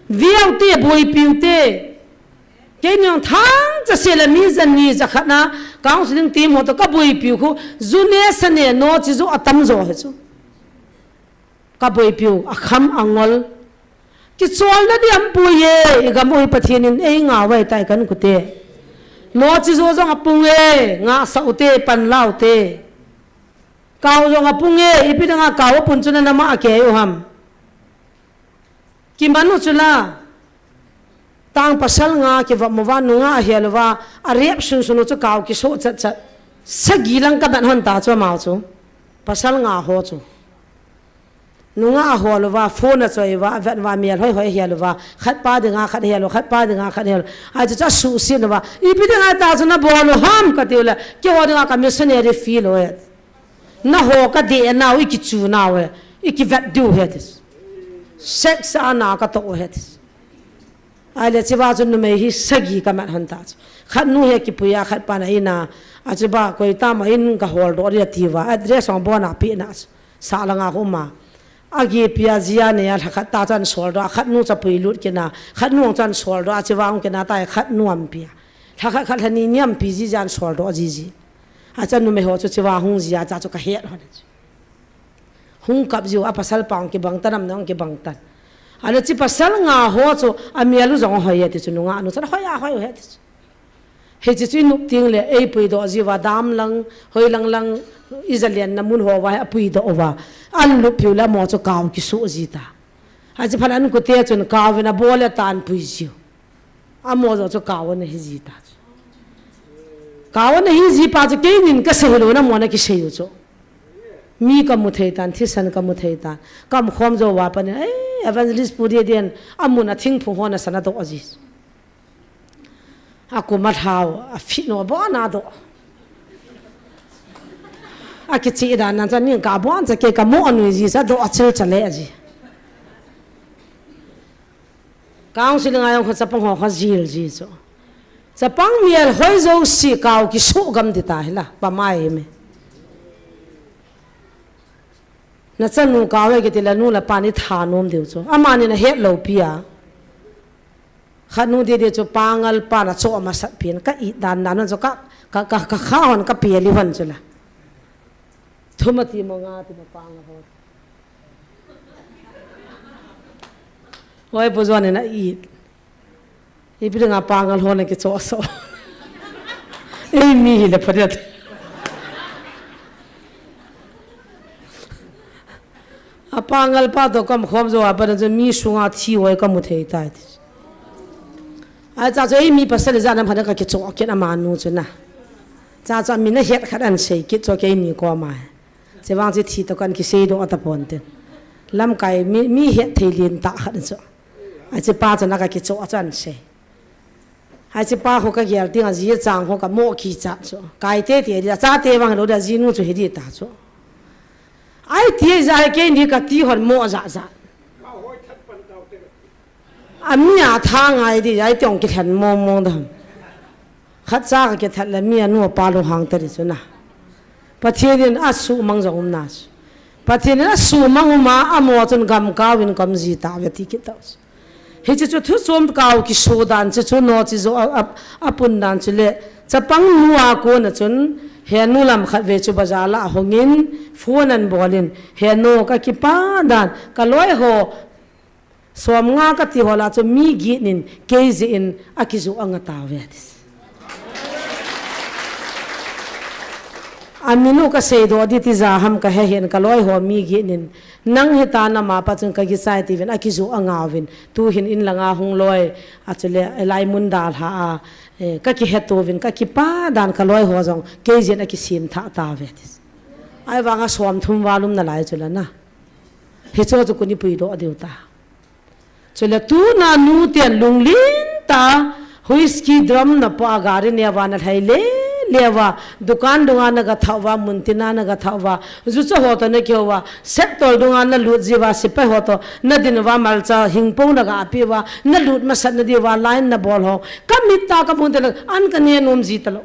Viau te, boipiu te. Kei nung thang cha se le mi jan ni ja khat na, counseling team ho to ka boipiu khu, ju ne sa ne no chi ju atam jo he chu. Ka boipiu, akham angol. Kicholna di ampui e, i gam u hi Pathen in ei ngah vai tai kan kute. No chi jo jong apung e, ngah sa u te, pan lau te. Kau jong apung e, ipi dinga kau apun chu na nama a kei u ham. Kiman u chu la. Tang pasal nga kivop mo va, nunga ahel uva, a rep sun sun u chu kau kiso chat chat. Sagi lang ka ban hon ta chu amau chu. Pasal nga ho chu. Nunga ahol uva, phone achoi uva, avet uva, mel hoi hoi ahel uva, khat pa dinga khat ahel uva, khat pa dinga khat ahel uva. Ahi chu chu asuhset uva. Ipi dinga ta chu na bol u ham ka tiu le, keiho dinga ka missionary feel u e. Na ho ka deh nau, i kichu nau e, i kivet diu he tis. Sex a na ka toh u he tis. Ahile chiva chu numei hi sagi ka mat hon ta chu. Khat nu hi kipui a, khat pa na ina, a chiva koi tama in ka hol doh dia tiva, address ong bona pi na chu. Sa langa khu ma. A gi pia jia ne a lha khat ta chan sol doh, a khat nu cha pui lut kina, khat nu ong chan sol doh, a chiva ong kina ta khat nu am pia. Lha khat khat lha ni ni am pi ji jan sol doh ji ji. A chan numei ho chu chiva hung jia cha chu ka het hon chu. Hung kap jiu a pasal pang kibang tan am nong kibang tan. Ahile chi pasal nga ho chu a mial u jong hoi e ti chu nunga nu chan hoi a hoi u he ti chu. Hichi chu i nup ting le, ei puidoh jiu va dam lang, hoi lang lang, i jalen na mun ho va, a puidoh uva. An lup piu le amo chu kau kisu ji ta. Achi phalan kute chun kau vin a bol le tan pui jiu. Amo jo chu kau na hi ji ta chu. Kau na hi ji pa chu keinin ka sei lou na mo na kisei u chu. Mi ka mu thei tan, thisan ka mu thei tan. Kam khom jo va panin, ei, evangelist pu dia dian, amun a thingphung ho na sana doh ji. A kum a thau, a fit no, a bon a doh. A kichi dan nan chan ning ka bon cha ke ka mo anui ji sa doh a chil cha le ji. Counseling a jong kho chapang ho kho jil ji chu. Chapang mial hoi jo si kau kisu gam di ta hi la, pa mai me. Na chanu kau e kiti la nu la pa ni tha nom diu chu. Amani na het lou pi a. Khat nu di di chu pangal pa na cho ma sat pin ka i dan dan chu ka, ka, ka, ka kha hon ka pi li hon chu la. Thuma ti mo nga ti mo pangal hon. Oi, pu John na i. Ipi dinga pangal ho na kicho so. Ei mi hi le phadet. A pangal pa to kam khom jo a pa na mi sunga thi hoi ka mu thei tai ti. A cha cho ei mi pasal ja na pha na ka kicho ken ama nu chu na. Cha cho mi na het khat an sei kit cho ke ni ko ma. Che vang che thi to kan kisei doh ta pon te. Lamkai mi, mi het thei lin ta khat cho. A che pa cho na ka kicho cho an sei. Hai chi pa ho ka gel ting a ji chang ho ka mo ki cha chu. Kai te te dia cha te vang lo dia ji nu chu hi di ta chu. Ai ti ja hai ke ni ka ti hon mo ja ja. A mi a tha ngai di ai tiong ki thlen mo mo da. Khat cha ka ki thlen le mi a nu pa lu hang ta di chu na. Pathen in a su mang jong um na chu. Pathen in a su mang um a, a mo chun gam kau in kam ji ta ve ti ki ta chu. Hichi chu thu chom kau kisu dan chu chu no chi jo a, a, a pun dan chu le chapang nu a kona chun he nu lam khat ve chu bazar la hongin phone an bol in he nu ka kipa dan ka loi ho som nga ka ti ho la chu mi gin in kei ji in a kiju anga ta ve ati. Aminu kasei doh di ti ja ham kahe hin kaloi ho mi gin in. Nang hita nama pa chun kakichai tiuvin akijoh angauvin. Tuhin in langa hung loi. Achule elai mun dalha a. Eh, kakihe touvin kakipa dan kaloi ho jong. Kei jin akisim tha tave ti. Ahivanga som thum val um nalai chula na. Hicho chu kuni pui doh diu ta. Chule tuna nu ten lunglen ta, whisky drum na po a gari neva na lhai le, leva, dukan dunga na ga thauva, muntina na ga thauva, jucha ho to na kihouva, settol dunga na lut jiuva, sipai ho to na dinva, malcha hingpo na ga piuva, na lut masat na diuva, line na bol ho. Kamit ta kamun te na, an kane nom ji talou.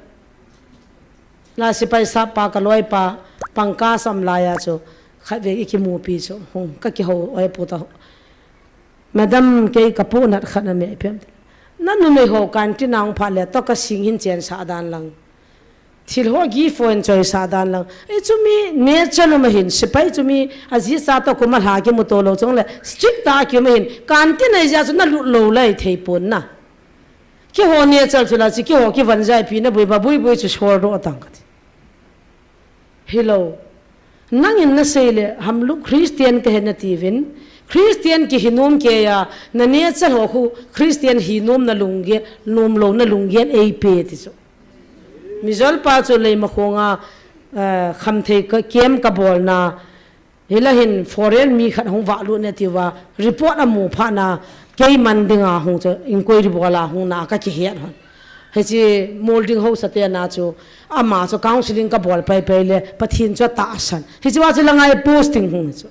La sipai sap pa kaloi pa, pangka sam laiya chu, khatvei ikimupi chu, hung, kakihou, oi pu ta. Madam, kei kapu nat khat na me piam. Na numei ho canteen a hung pha le to kasing hin chen sa dan lang. Thil ho gi phone choi sa dan lang. Ei chu mi nature um ahin, sipai chu mi aji sa to kuma lha kimu to lou chong le. Strict ta kium ahin, canteen a ija chu na lut lou lai thei pon na. Keiho nature chu la chi keiho kivan jai pi na bui ba bui bui chu sor doh tang kati. Hilou. Nangin nasei le, hamluk Christian kahi natiuvin. Christian kihi nom keiya, na nature ho khu Christian hi nom na lunggel, nom lou na lunggel eipe ti chu. Mijol pa chu lei ma khonga, eh, khamthei ka, kem kabol na, hila hin foreign mi khat hung valut na tiuva, report amu pha na, kei man dinga hung chu, inquiry bol a hung na kakihet hon. Hichi molding ho sa te na chu, ama chu counseling kabol pai pai le, Pathen chu atahsan. Hichi va chu la ngai posting hung chu.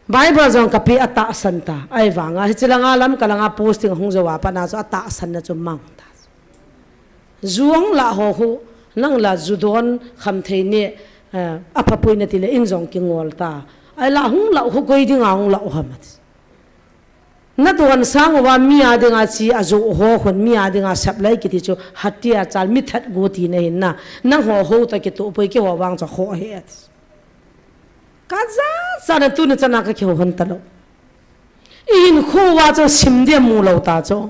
Bible jong kapi atahsan ta. Ahivanga, hichi langa lam kalanga posting hung jou a pa na chu atahsan na chu mang ta. Ju hung la ho hu, nang la ju don khamthei ni, eh, apha pui na ti le in jong kingol ta. Ai la hung la hu koi dinga hung la u ham ati. Na don sang uva mi a dinga chi a jo ho khun mi a dinga sap lai kiti chu hatia chal mi that gu ti na hin na. Nang ho ho ta kitoh poi keiho vang chu ho he ati. Ka ja cha na tuni chana kakihou hon talou. Ihin khu va chu sim dia mu lou ta chu.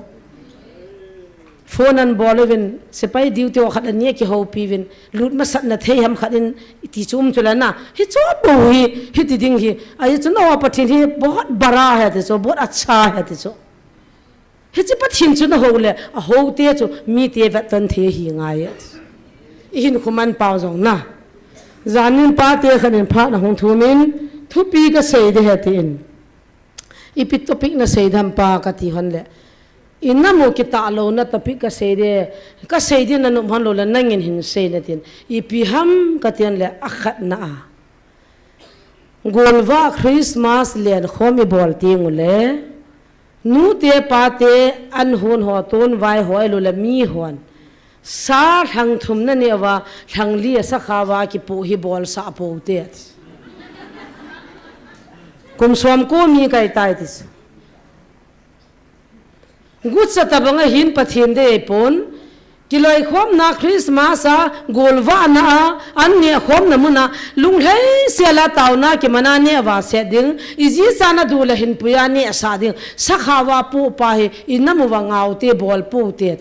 Phone an bol uvin, sipai duty ho khat ani akihoupi uvin, lut masat na thei ham khat in iti chu um chu la na. Hicho bou hi, hiti ding hi, ahi chu na Pathen hi bahut bada hai ti chu, bahut acha hai ti chu. Hichi Pathen chu na hou le, ahou te chu mite vet ton thei hi ngai. Ihin khu man pau jong na. Janin pate khat in phat na hung thum in, thupi kasei de he ti in. Ipi topic nasei dem pa kati hon le. Inam u kitah lou na topic kasei de, kasei de na nom hon lou le nangin hin sei na tin. Ipi ham kati hon le akhat na a. Golvah Christmas len khom ibol teng u le. Nute pate an hon ho ton vai ho ilu le mi hon. Sa lhang thum na neh uva, lhang li a sakha uva kipu hi bol sa pou te. Kum som ko mi kai tai ti. Gucha tabang a hin Pathen dei pon, kiloikhomna Christmas a golvahna a, an nehkhomna mun a, lunglhai sel a taona kimana neh uva set ding, iji chan a du le hinpui a neh sa ding, sakha uva pu pa hi, inam uva ngau te bol pou te.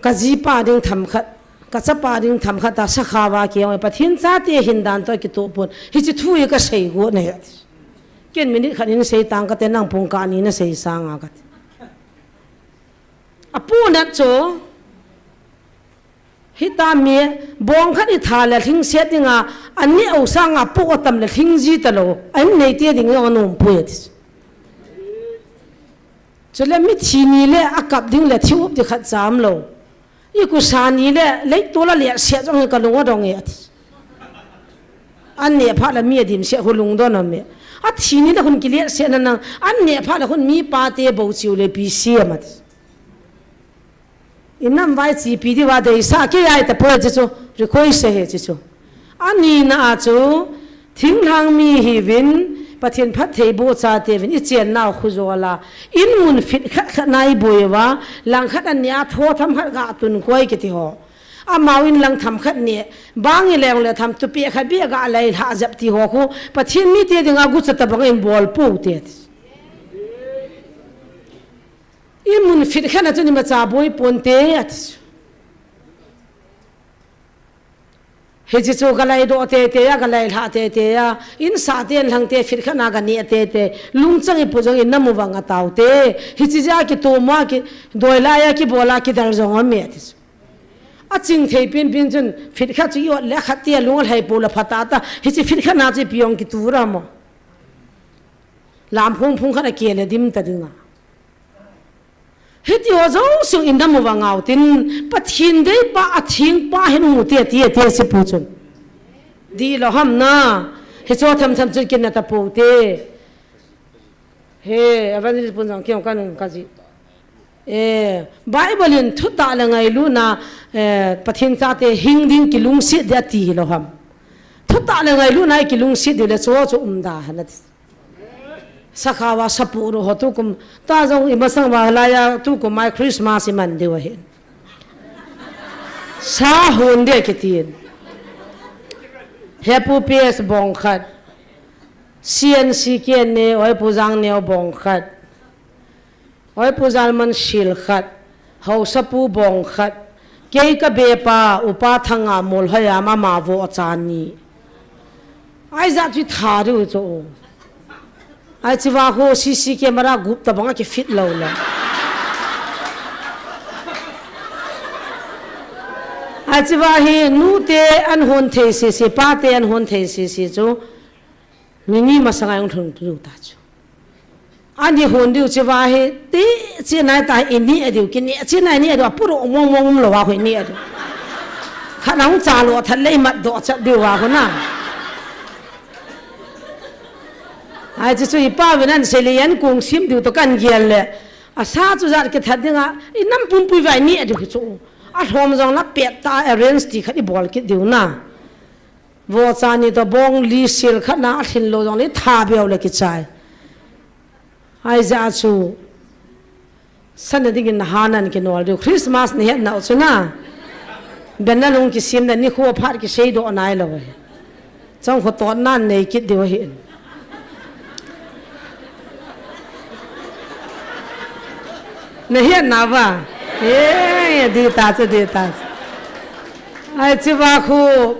Ka jipa ding themkhat, ka chapa ding themkhat a sakha uva kei jong Pathen chate hin dan toh kitoh pon. Hichi thu hi kasei got na hi. Ken minute khat in sei tang kate nang pung kah ni nasei sang a kate. Apu nat chu, hita mi, bong khat i tha le lhing set ding a, ani o sang a pu atam le lhing ji talou. An nei te ding jong anom poi ati. Chule mithi ni le akap ding le thi up ding khat cha umlou. I kusa ni le leitol a le set jong hi kalung adong e ati. An neh phat le mi adim set khu lungdon um e. Athi ni le khun kile set na nang. An neh phat le khun mi pate bou chiu le pi siam ati. Inam vai chipi diu va deisah kei ai tapoi chi chu, request ahi chi chu. Ani na a chu, thinglhang mi hiuvin, Pathen phattheiboh chate uvin, i chennau khu jol a, in mun fit khat khat na i boi uva, lang khat ani a tho themkhat ga tun koi kiti ho. Amau in lang themkhat neh, bang i leng le themtupi khat bia ga lai lha jep ti ho khu, Pathen mite dinga gucha tabang in bol pou te. Imun phit khat na chu imacha boi ponte ati chu. Hiche chu galai doh tete a, galai lha tete a, insah te inlhang te phit khat na ganeh tete, lungchang ipu jong inam uva ngah taute. Hiche jeh a kitom a, kidoi lai a, kibol a, kidal jong aume ati chu. Aching thei penpen chun phit khat chu iot le khat tia lung alhai pou le pha tata, hiche phit khat na chu ipi jong kitu ra mo. Lam phung phung khat a kile dim ta dinga. Hiti ho jouse inam uva ngah utin, Pathen deipa, athengpa hin umute, ati, ati, ati, sipu chun. Dih lou ham na, hicho tham tham chun kinah ta poute. He, Evangelist Punjang kiong kan kaji. Eh, Bible in thutah le ngailutna, eh, Pathen chate hing ding kilungset ding ati lou ham. Thutah le ngailutna kilungset ding le cho cho um da han ati. Sakhawa sapu ro ho tukum. Ta jong imasang va laiya tukum mai Christmas iman diu ahi. Sa hon ding kitin. Hepu P S bong khat. C N C K ne, Oipu Jang neo bong khat. Oipu Jalman sil khat. Haosapu bong khat. Kei ka bepa, Upa Thanga Molhoiya ama vo cha ni. Ai ja chu tha diu chu. Ai chiva ho C C camera gup tabang a kifit lou le. Ai chiva hi nute an hon thei sese, pate an hon thei sese chu. Nini masanga jong lhung diu ta chu. Ani hon diu chiva hi, ti chi nai ta ini adiu, kini chi nai ni adiu, apuro mong mong um lou a hoi ni adiu. Khat na hung cha lou, that le imat doh chat diu a hona. Ai chu chu ipa vin an sei le an kong sim diu toh kan gel le. Asa chu jat kithat dinga, inam pumpi vai ni adiu chu. Alhom jong la pet ta arrange ti khat ibol kit diu na. Vo cha ni toh bong li sil khat na alhin lou jong le tha beu le kichai. Ai ja chu. Sana dingin na hanan kinol diu. Christmas ni het na u chu na. Ben na lung kisim na ni khu phat kisei doh nai lou. Chang khu tot nan nei kit diu ahi. Na het na va. Eh, di ta chu, di ta chu. Ai chiva khu.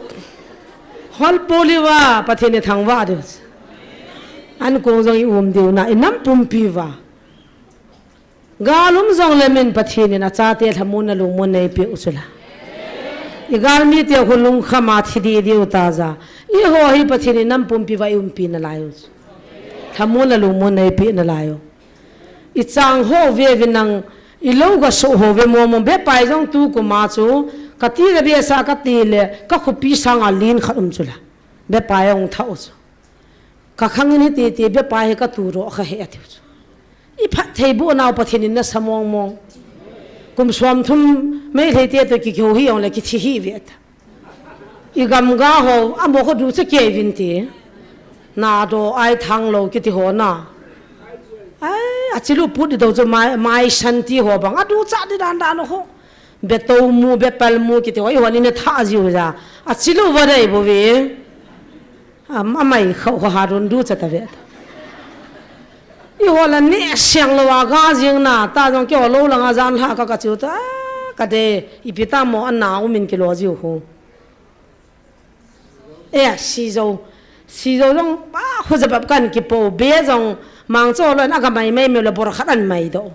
Hol poli va, Pathen ni thangvah diu. An kong jong i um diu na, inam pumpi va. Gal um jong le min Pathen in achate lhamon na lungmon na ipi u chu la. I gal mite khu lungkham a thi di diu ta ja. Eiho hi Pathen in inam pumpi va i umpi na lai u chu. Lhamon na lungmon na ipi na lai u. I chang ho ve ve nang, i lou ga so ho ve mo mo, bepai jong tukum a chu, ka ti le besa ka ti le, ka khopi sanga lin khat um chu la. Bepai jong tha u chu. Ka khang in hi ti ti, bepai hi ka tu ro kha he a ti u chu. I phatthei boh nau Pathen in na sa mong mong. Kum som thum Meitei te toh kikihou hi jong le kithi hi ve ta. I gam ga ho, amo kho ducha kei vin ti. Na do ai thang lou kiti ho na. Ai, achilu put di do chu mai, mai san ti ho bang. Aducha di dan dan ho. Beto mu, bepal mu kiti ho. I ho ni na tha jiu ja. Achilu va dei bo ve. Am, amai kho ho harun ducha ta ve. I ho la ne siang lou a ga jing na, ta jong kei ho lou langa jan lha ka ka chiu ta, ka de, ipi ta mo an na u min kilo jiu khu. E, si jo, si jo jong, ba, khu ja bap kan kipo, be jong, mang cho lou na ka mai mai me le bor khat an mai do.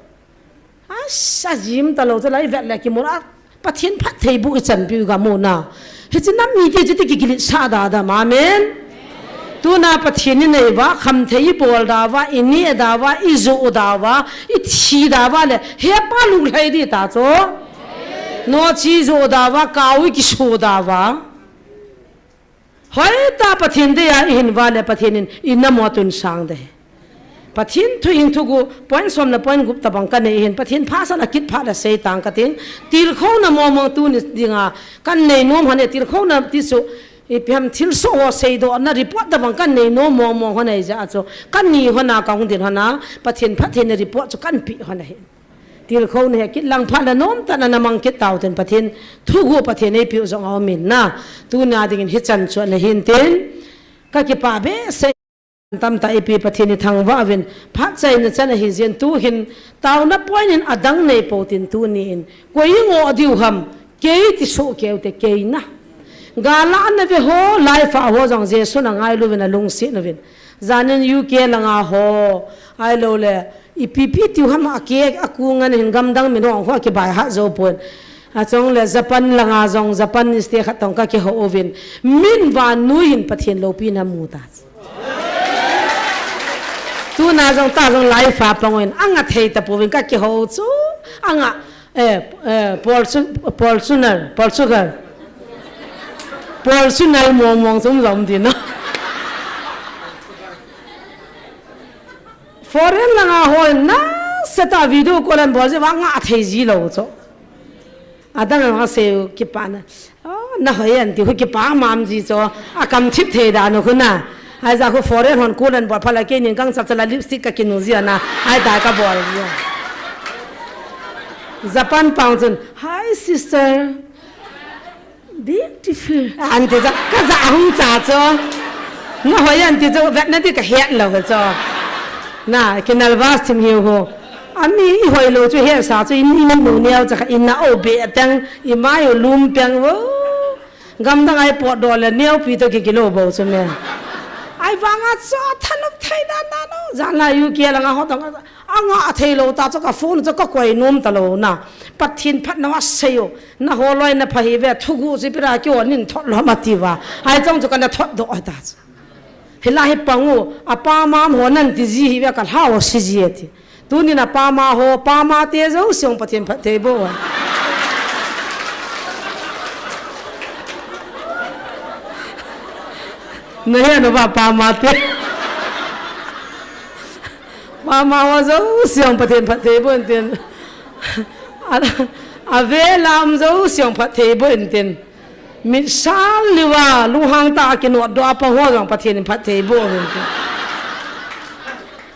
Asa jim ta lou, cha lai vet le kimu a, Pathen phatthei boh i chanpiu ga mu na. Hichi nam mite chu ti kikilit sa da da ma, amen. Tuna Pathen i nei va, khamthei i bol da va, i ne da va, i jo da va, i thi da va le, he pa lunglhai di ta chu. No chi jo da va, kau i kisu da va. Hoita Pathen dei a i hin va le Pathen in i nam u a tun sang de. Pathen thu hing thugu point som le point gup tabang ka nei hin Pathen pha sa la kit pha la sei tang ka ting. Tilkhouna mong mong tuni dinga kan nei nom hane tilkhouna ti su ipi ham thilsoh ho seidoh na report tabang kan nei nom mong mong hane ja chu kan ni hona ka hung din hona Pathen phatthei na report chu kan pi hona hin. Tilkhouna he kit lang phat le nom tah na na mang kit tau ten Pathen thugu Pathen ei piu jong a um in na. Tuna dingin hichan chu na hin tin. Ka kipa behseh. Tamtah ipi Pathen ithangvah uvin, phatchaina chan ahi jeh in tuhin, taona point in adang nei pou tin tuni in, koi ingoh diu ham, kei ti soh keu te kei na. Gal a ana ve ho, live a ho jong Jesun angailu uvin alungset uvin. Janin U K langa ho, ahilou le, ipi pi tiu ham a ke a ku ngan hin gamdang min ho, ho kibaihat jou pon. Achong le Japan langa jong, Japanese te khat toh kakihou uvin. Min vannoi hin Pathen loupina mu ta. Tuna jong ta jong live a pang uvin. Anga thei tapouvin kakihou chu. Anga, eh, eh, Portu-, Portugal, Portugal. Portugal mong mong chu um lom din no. Foreign langa hon nasatah a video call an bol jeh uva nga thei ji lou chu. Adang a sei u kipana. Oh, nahoi an ti u kipah mam ji chu. Akam thip thei dan u khu na. Aija khu foreign hon call an bol phat la keinin kang chap chala lipstick kakinu ji ana. Ahi ta kabol ji. Japan pang chun, "Hi sister." Beautiful. An ti chu, kaja hung cha chu. Nahoi an ti chu, vetna di kahet lou chu. Na, ki nervous thim hiu hu. Ami ihoi lou chu hesa chu, in, in nu neo cha kha, in na o be teng, imai u lum peng vo. Gamdang a ipot doh le, neopi toh kikilo bou chu me. Ahivanga chu, thanop thei dan dan u. Jan la U K langa ho tong, anga thei lou ta chu ka phone chu kakoi nom talou na. Pathen phatna asei u. Naho loi na pha hi ve, thugu chu pira kio nin thot lou ma ti uva. Ahi chang chu kana thot doh ahi ta chu. Hilai hi pang u, apa mam ho nan ti ji hi ve ka lhao si ji e ti. Tunin apa ma ho, pa ma te jouse Pathen phatthei boh uva. Nahe nau va pa ma te. Pa ma ho jouse Pathen phatthei boh in tin. A, avela um jouse phatthei boh in tin. Mitsal liu va, lunghang tah a kinot doh a pang ho jong Pathen in phatthei boh uvin tin.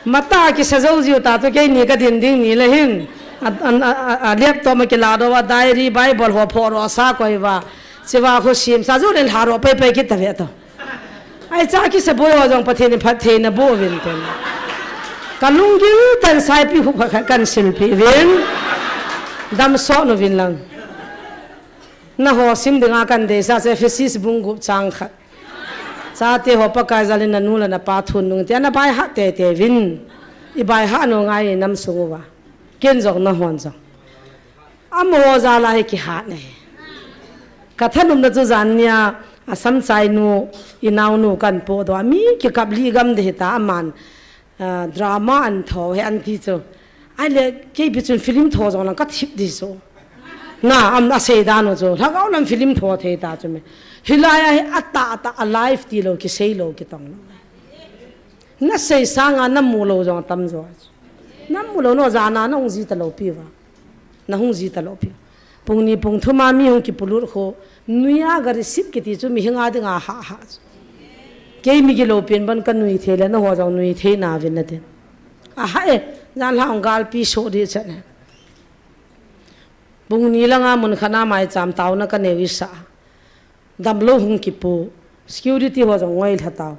Matah a kisa jou jiu ta chu keini kadin ding ni le hin. A, a, a, a, a laptop ma kila doh uva, diary, Bible ho phoh ro sa koi uva. Chiva khu sim sa ju len ha ro pai pai kit ta ve to. Ahi cha kisa boi ho jong Pathen in phatthei na boh uvin tin. Ka lunggil tah in saipi khu khat khat kan silpi uvin. Damsot uvin lang. Naho sim dinga kan deisah chu Ephesus bung gup chang khat. Chate ho Pakai jal in nanu le napa thun nung te, ana baihat teitei uvin. Ibaihat nau ngai nam sung uva. Ken jong nahon jong. Amaho jal a hi kihat nei. Ka thanopna chu jan nia, Assam chainu, inaonu kan podoh a, mi kikap lih gam ding hita aman. Ah, drama an tho hi an ti chu. Ahile, kei pi chun film tho jong lang ka thip di chu. Na, am, asei dan u chu. Lhagao lam film tho thei ta chu me. Hilai a hi atah atah a live ti lou, kisei lou, kitong lou. Nasei sanga namu lou jong atam jo chu. Namu lou nau jana nahung ji talou pi uva. Nahung ji talou pi. Pung ni pung thum a mi hung kipolut khu, nuiya gari sip kiti chu mihing a dinga hah hah chu. Kei mi gilou pen ban kanui thei le naho jong nui thei nauvin natin. Aha e, jan lha hung galpi so di chan e. Pung ni langa mun khat a maicham taona kanei u sa. Damlou hung kipu, security ho jong ngoi lha tau.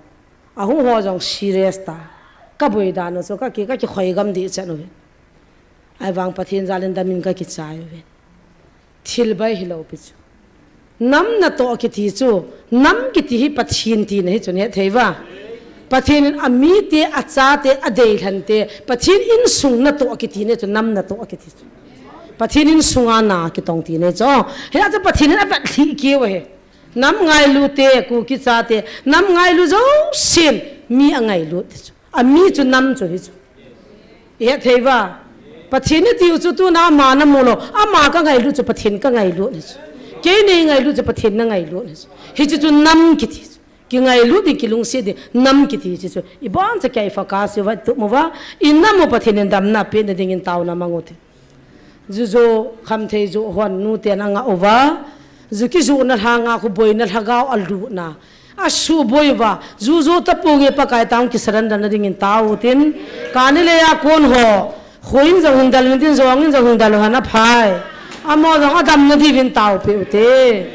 Ahung ho jong serious ta. Kaboi dan u chu kaki, kakikhoi gam di chan uve. Ahivang Pathen jal in dam in kakichai uve. Thil bai hilou pi chu. Nam natoh kiti chu, nam kiti hi Pathen tina hi chun hethei uva. Pathen in amite, achate, adeilhante, Pathen insung natoh kiti na chu, nam natoh kiti chu. Pathen insunga na kitong tina hi chu. Hia chu Pathen in avet lhih keu ahi. Nam ngailu te, Kuki chate, nam ngailu jousen mi angailut ti chu. Ami chu nam chu hi chu. Ihethei uva. Pathen iti u chu tuna ama namu lou. Ama kangailut chu Pathen kangailut hi chu. Kei neingailut chu Pathen nangailut hi chu. Hichu chu nam kiti chu. Kingailut ding, kilungset ding, nam kiti chu chu. Ibon cha kei focus uva, tup uva. Inam u Pathen in damna pena dingin taona mang u te. Ju jo khamthei jo hon nuten angah uva. Ju kijohna lhanga khu boina lhagao alutna. Asuhboi uva. Ju jo taponge Pakai tah a hung kisurrender na dingin tao u tin. Kani le a kon ho. Khuin jong hin del u tin, jong in jong hin del u hana phai. Amaho jong adamna diuvin taopeh u te.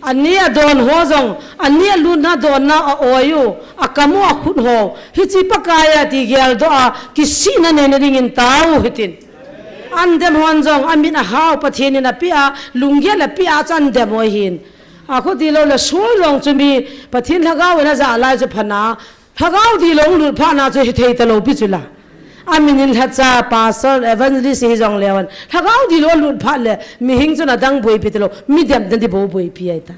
Ani adon ho jong, ani alutna donna a-oi u, akam u akhut ho, hiche Pakai a ti geldoh a, kisihna neina dingin tao hitin. Andem hon jong, amit ahao, Pathen in apeh a, lunggel apeh a chu andem u ahin. Akhuti lou le soi jong chu mi, Pathen Lhagao in ajah lai chu phatna, Lhagao dih lou lut phatna chu hithei talou pi chu la. Amin in lhacha, pastor, evangelist hijong leu hen. Lhagao dih lou lut phat le, mihing chun adang boipi talou, midemna ding bou boipi ahi ta.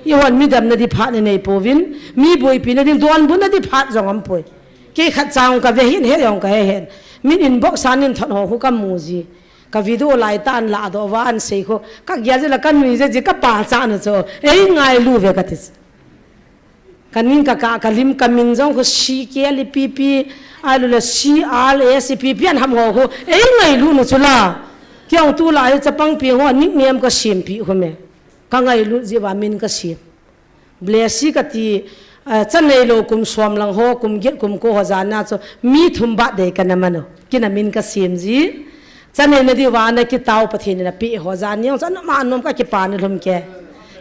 Eihon midemna ding phat inei pouvin, mi boipina ding donbutna ding phat jong aumpoi. Kei khatcha kave hin, he jong kahe hen. Min inbox a nin thot ho khu kamu ji. Ka video lai tah a anlah doh uva ahin sei khu. Kagel jeh le kanui jeh ji, kapachat na chu. Eingailu ve kati. Kanin kakah, kalim kamin jong khu C K L ipi ipi, ahilou le C R S ipi ipi ahin ham ho khu. Eingailu nu chu la. Kei jong tulai chapang pi ho nickname kasempeh khu me. Kangailut jeh uva min kasem. Blessy kati, eh, cha neilou kum som lang ho, kum get kum ko ho jan a chu mi thum birthday kana man u. Kei in amin kasem ji. Cha neina diuva ana kitao Pathen in apeh ho jan a jong chu anom anom kakipah in lhum kei.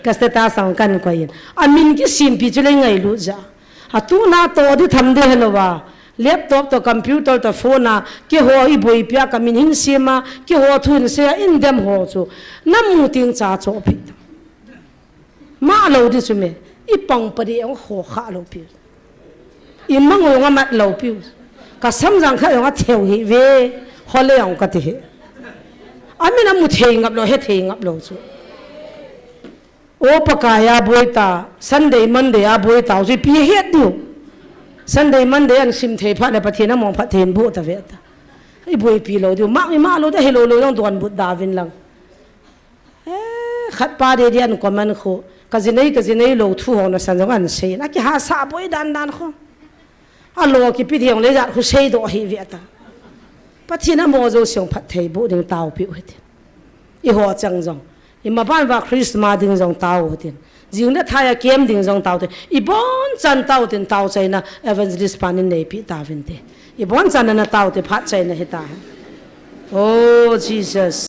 Ka status a jong kahin koi in. Amin kisempeh chu le ngailut jeh a. Atuna toh ding tham ding hilou va. Laptop toh, computer toh, phone a, keiho iboipi a kamin hin sem a, keiho thu hin sei a, indem ho chu. Namu teng cha chohpeh. Mah lou ding chu me, ipang padi jong ho kha lou piu. Imang jong amat lou piu. Kasam jang khat jong atheu hih ve, ho le jong kati hih. Amin amu thei ngap lou, he thei ngap lou chu. O Pakai a boi ta, Sunday, Monday a boi ta, chu ipi het diu. Sunday, Monday ahin sim thei phat le Pathen among phatthei in boh ta ve ta. Iboipi lou diu, mah, imah lou ding, hilou lou jong donbut da uvin lang. Eh, khat pa dei dei ahin comment khu. Ka jinei, ka jinei lou thu ho nasan jong ahin sei in. Akihahsa boi dan dan khu. Alo kipe ding le jat khu seidoh hih ve ta. Pathen in amo jouse jong phatthei boh ding taopeh u hitin. Eiho chang jong. Imaban uva Christmas ding jong tao u hitin. Jing le thai a kem ding jong tao u hitin. Ibonchan tao u hitin, tao chaina evangelist pan eineipeh tauvin te. Ibonchan ana tao u hite, phat chaina hita. Oh, Jesus.